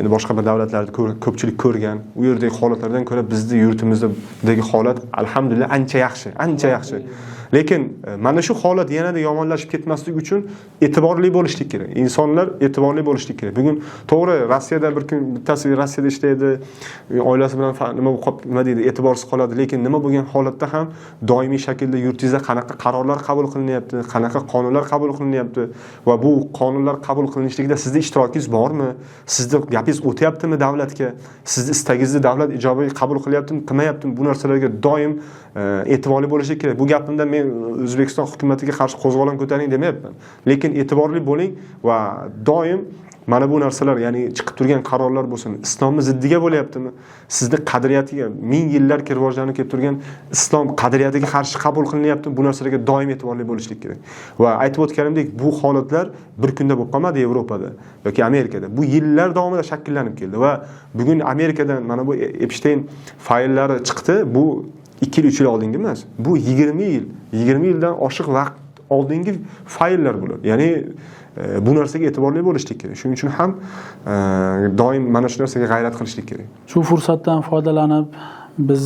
Endi boshqa bir davlatlarda ko'pchilik ko'rgan, u yerdagi holatlardan ko'ra bizni yurtimizdagi holat alhamdulillah ancha yaxshi, ancha yaxshi. Lekin mana shu holat yanada yomonlashib ketmasligi uchun e'tiborli bo'lishlik kerak. Insonlar e'tiborli bo'lishlik kerak. Bugun to'g'ri Rossiyada bir kun bittasi Rossiyada ishlaydi, oilasi bilan nima nima deydi, e'tiborsiz qoladi, lekin nima bo'lgan holatda ham doimiy shaklda yurtingizda qanaqa qarorlar qabul qilinyapti, qanaqa qonunlar qabul qilinyapti va bu qonunlar qabul qilinishligida sizni ishtirokingiz bormi? Sizni gapingiz o'tyaptimi davlatga? Sizni istagingizni davlat ijobiy qabul qilyaptimi, qilmayaptimi? Bu narsalarga doim e'tiborli bo'lish kerak. Bu gapimda men O'zbekiston hukumatiga qarshi qo'zg'olon ko'taring demayapman. Lekin e'tiborli bo'ling va doim mana bu narsalar, ya'ni chiqib turgan qarorlar bo'lsin, islomni ziddiga bo'lyaptimi? Sizni qadriyatiga ming yillarki rivojlanib kelib turgan islom qadriyatiga qarshi qabul qilinyaptimi? Bu narsalarga doim e'tiborli bo'lishlik kerak. Va aytib o'tganimdek, bu holatlar bir kunda bo'lib qolmadi Yevropada yoki Amerikada. Bu yillar davomida shakllanib keldi va bugun Amerikadan mana bu Epstein fayllari chiqdi. Bu 2 yil, 3 yil oldingi emas. Bu 20 yil, 20 yildan oshiq vaqt oldingi fayllar bular. Ya'ni bu narsaga e'tiborli bo'lishlik kerak. Shuning uchun ham doim mana shu narsaga g'ayrat qilishlik kerak.
Shu fursatdan foydalanib biz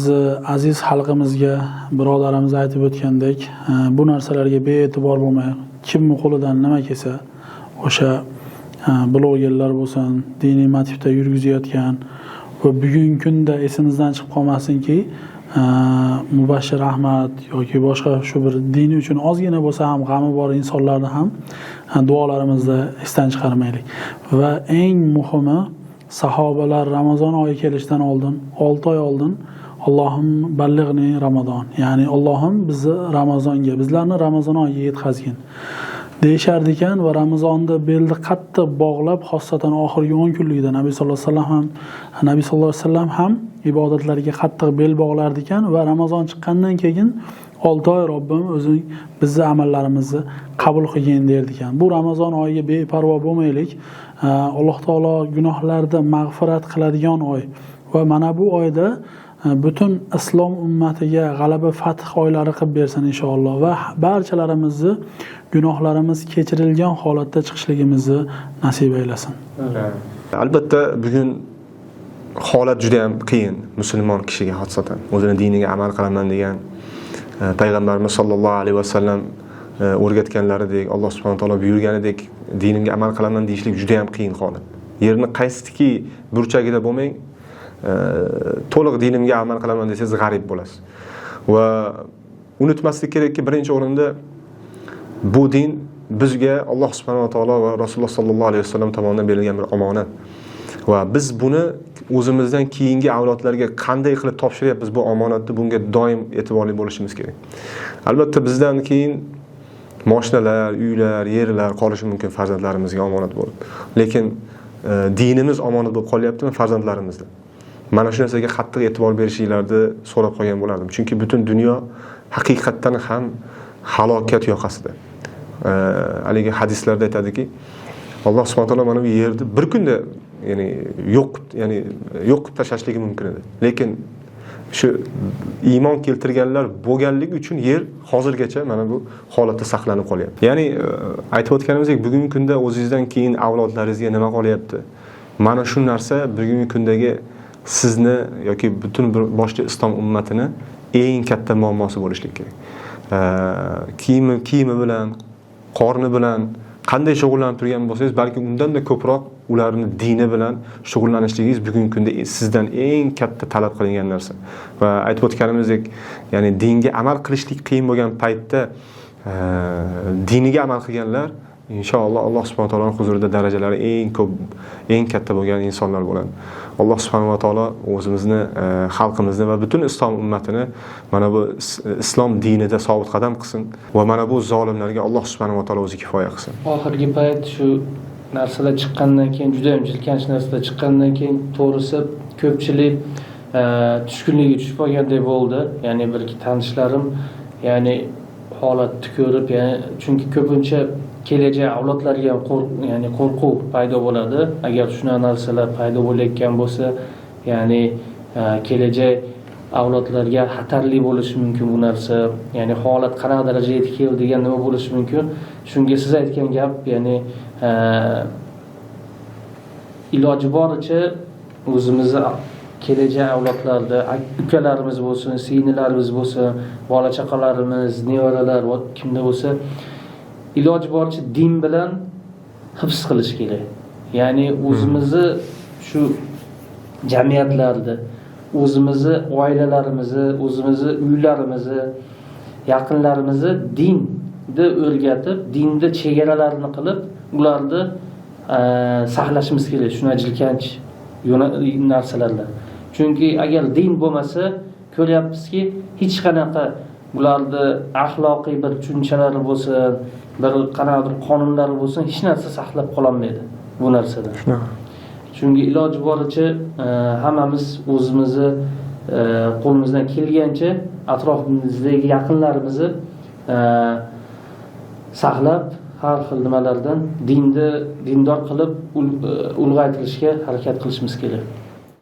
aziz xalqimizga, birodarimiz aytib o'tgandek, bu narsalarga bee'tibor bo'lmay, kimning qo'lidan nima kelsa, o'sha blogerlar bo'lsin, diniy motivda yurgizayotgan va bugungi kunda esimizdan chiqib qolmasinki, Mubashshir Ahmad yoki boshqa shu bir dini uchun ozgina bo'lsa ham g'ami bor insonlarni ham duolarimizda esdan chiqarmaylik. Va eng muhimi, sahobalar Ramazon oyi kelishidan oldin 6 oy oldin Allohim ballig'ni Ramazon, ya'ni Allohim bizni Ramazonga, bizlarni Ramazon oyiga yetkazgin deyishardi ekan. Va Ramazonda belni qattiq bog'lab, xossatan oxirgi 10 kunlikda Nabiy sallallohu alayhi vasallam ham ibodatlarga qattiq bel bog'lardi ekan. Va Ramazon chiqqandan keyin 6 oy Robbim o'zing bizni amallarimizni qabul qilgin derdi ekan. Bu Ramazon oyiga beparvo bo'lmaylik. Alloh taolo gunohlarni mag'firat qiladigan oy va mana bu oyda butun islom ummatiga g'alaba, fath oylari qilib bersin inshaalloh va barchalarimizni gunohlarimiz kechirilgan holatda chiqishligimizni nasib aylasin.
Albatta bugun holat juda ham qiyin musulmon kishiga, xosatan o'zini diniga amal qilaman degan, payg'ambarimiz sollallohu alayhi vasallam o'rgatganlaridek, Alloh subhanahu taolo buyurganidek dinimga amal qilaman deyishlik juda ham qiyin holat. Yerni qaysiki burchagida bo'lmang, to'liq dinimga amal qilaman desangiz g'arib bo'lasiz. Va unutmaslik kerakki, birinchi o'rinda bu din bizga Alloh subhanahu va taolo va Rasululloh sollallohu alayhi vasallam tomonidan berilgan bir omonat. Va biz buni o'zimizdan keyingi avlodlarga qanday qilib topshiryapmiz bu omonatni, bunga doim e'tiborli bo'lishimiz kerak. Albatta bizdan keyin mashinalar, uylar, yerlar qolishi mumkin farzandlarimizga omonat bo'lib. Lekin dinimiz omonat bo'lib qolyaptimi farzandlarimizda? Mana shu narsaga qattiq e'tibor berishinglarni so'rab qolgan bo'lardim. Chunki butun dunyo haqiqatdan ham halokat yoqasida. Haligi hadislarda aytadiki, Alloh subhanahu taolo mana bu yerni bir kunda, ya'ni yo'q qilib tashlashligi mumkin edi. Lekin shu iymon keltirganlar bo'lganligi uchun yer hozirgacha mana bu holatda saqlanib qolyapti. Ya'ni aytib o'tganimizdek, bugungi kunda o'zingizdan keyin avlodlaringizga nima qolyapti? Mana shu narsa bugungi kundagi sizni yoki butun bir boshli islom ummatini eng katta muammosi bo'lishi kerak. Kiyimi bilan, qorni bilan qanday shug'ullanib turgan bo'lsangiz, balki undan-da ko'proq ularni dini bilan shug'ullanishligingiz bugungi kunda sizdan eng katta talab qilingan narsa. Va aytib o'tganimizdek, ya'ni dinga amal qilishlik qiyin bo'lgan paytda diniga amal qilganlar inshaalloh Alloh subhanahu va taoloning huzurida darajalari eng ko'p, eng katta bo'lgan insonlar bo'ladi. Alloh subhanahu va taolo o'zimizni, xalqimizni va butun islom ummatini mana bu islom dinida sobit qadam qilsin va mana bu zolimlarga Alloh subhanahu va taolo o'zi kifoya qilsin.
Oxirgi payt shu narsalar chiqqandan keyin, juda ham jirkanch narsalar chiqqandan keyin, to'g'risi ko'pchilik tushkunlikka tushib qolgandek bo'ldi. Ya'ni bir ikki tanishlarim, ya'ni holatni ko'rib, ya'ni chunki ko'pincha kelajak avlodlarga ham qo'rquv paydo bo'ladi. Agar shunaqa narsalar paydo bo'layotgan bo'lsa, ya'ni kelajak avlodlarga xatarli bo'lishi mumkin bu narsa. Ya'ni holat qanaqa darajaga yetib keldi degan nima bo'lishi mumkin. Shunga siz aytgan gap, ya'ni iloji boricha o'zimizni kelajak avlodlarda, ukalarimiz bo'lsin, singillarimiz bo'lsin, bola chaqalarimiz, nevaralar va kimda bo'lsa, iloji boricha din bilan hifz qilish kerak. Ya'ni o'zimizni shu jamiyatlarda, o'zimizni oilalarimizni, o'zimizni uylarimizni, yaqinlarimizni dinni o'rgatib, dinni chegaralarini qilib, ularni saqlashimiz kerak shunday jirkanch narsalardan. Chunki agar din bo'lmasa, ko'ryapmizki, hech qanaqa ularni axloqiy bir tushunchalari bo'lsin, bir qanaqadir qonunlari bo'lsin, hech narsa saqlab qololmaydi bu narsadan. Chunki iloji boricha hammamiz o'zimizni qo'limizdan kelgancha atrofimizdagi yaqinlarimizni saqlab, har xil nimalardan dinni dindor qilib ulg'aytirishga harakat qilishimiz kerak.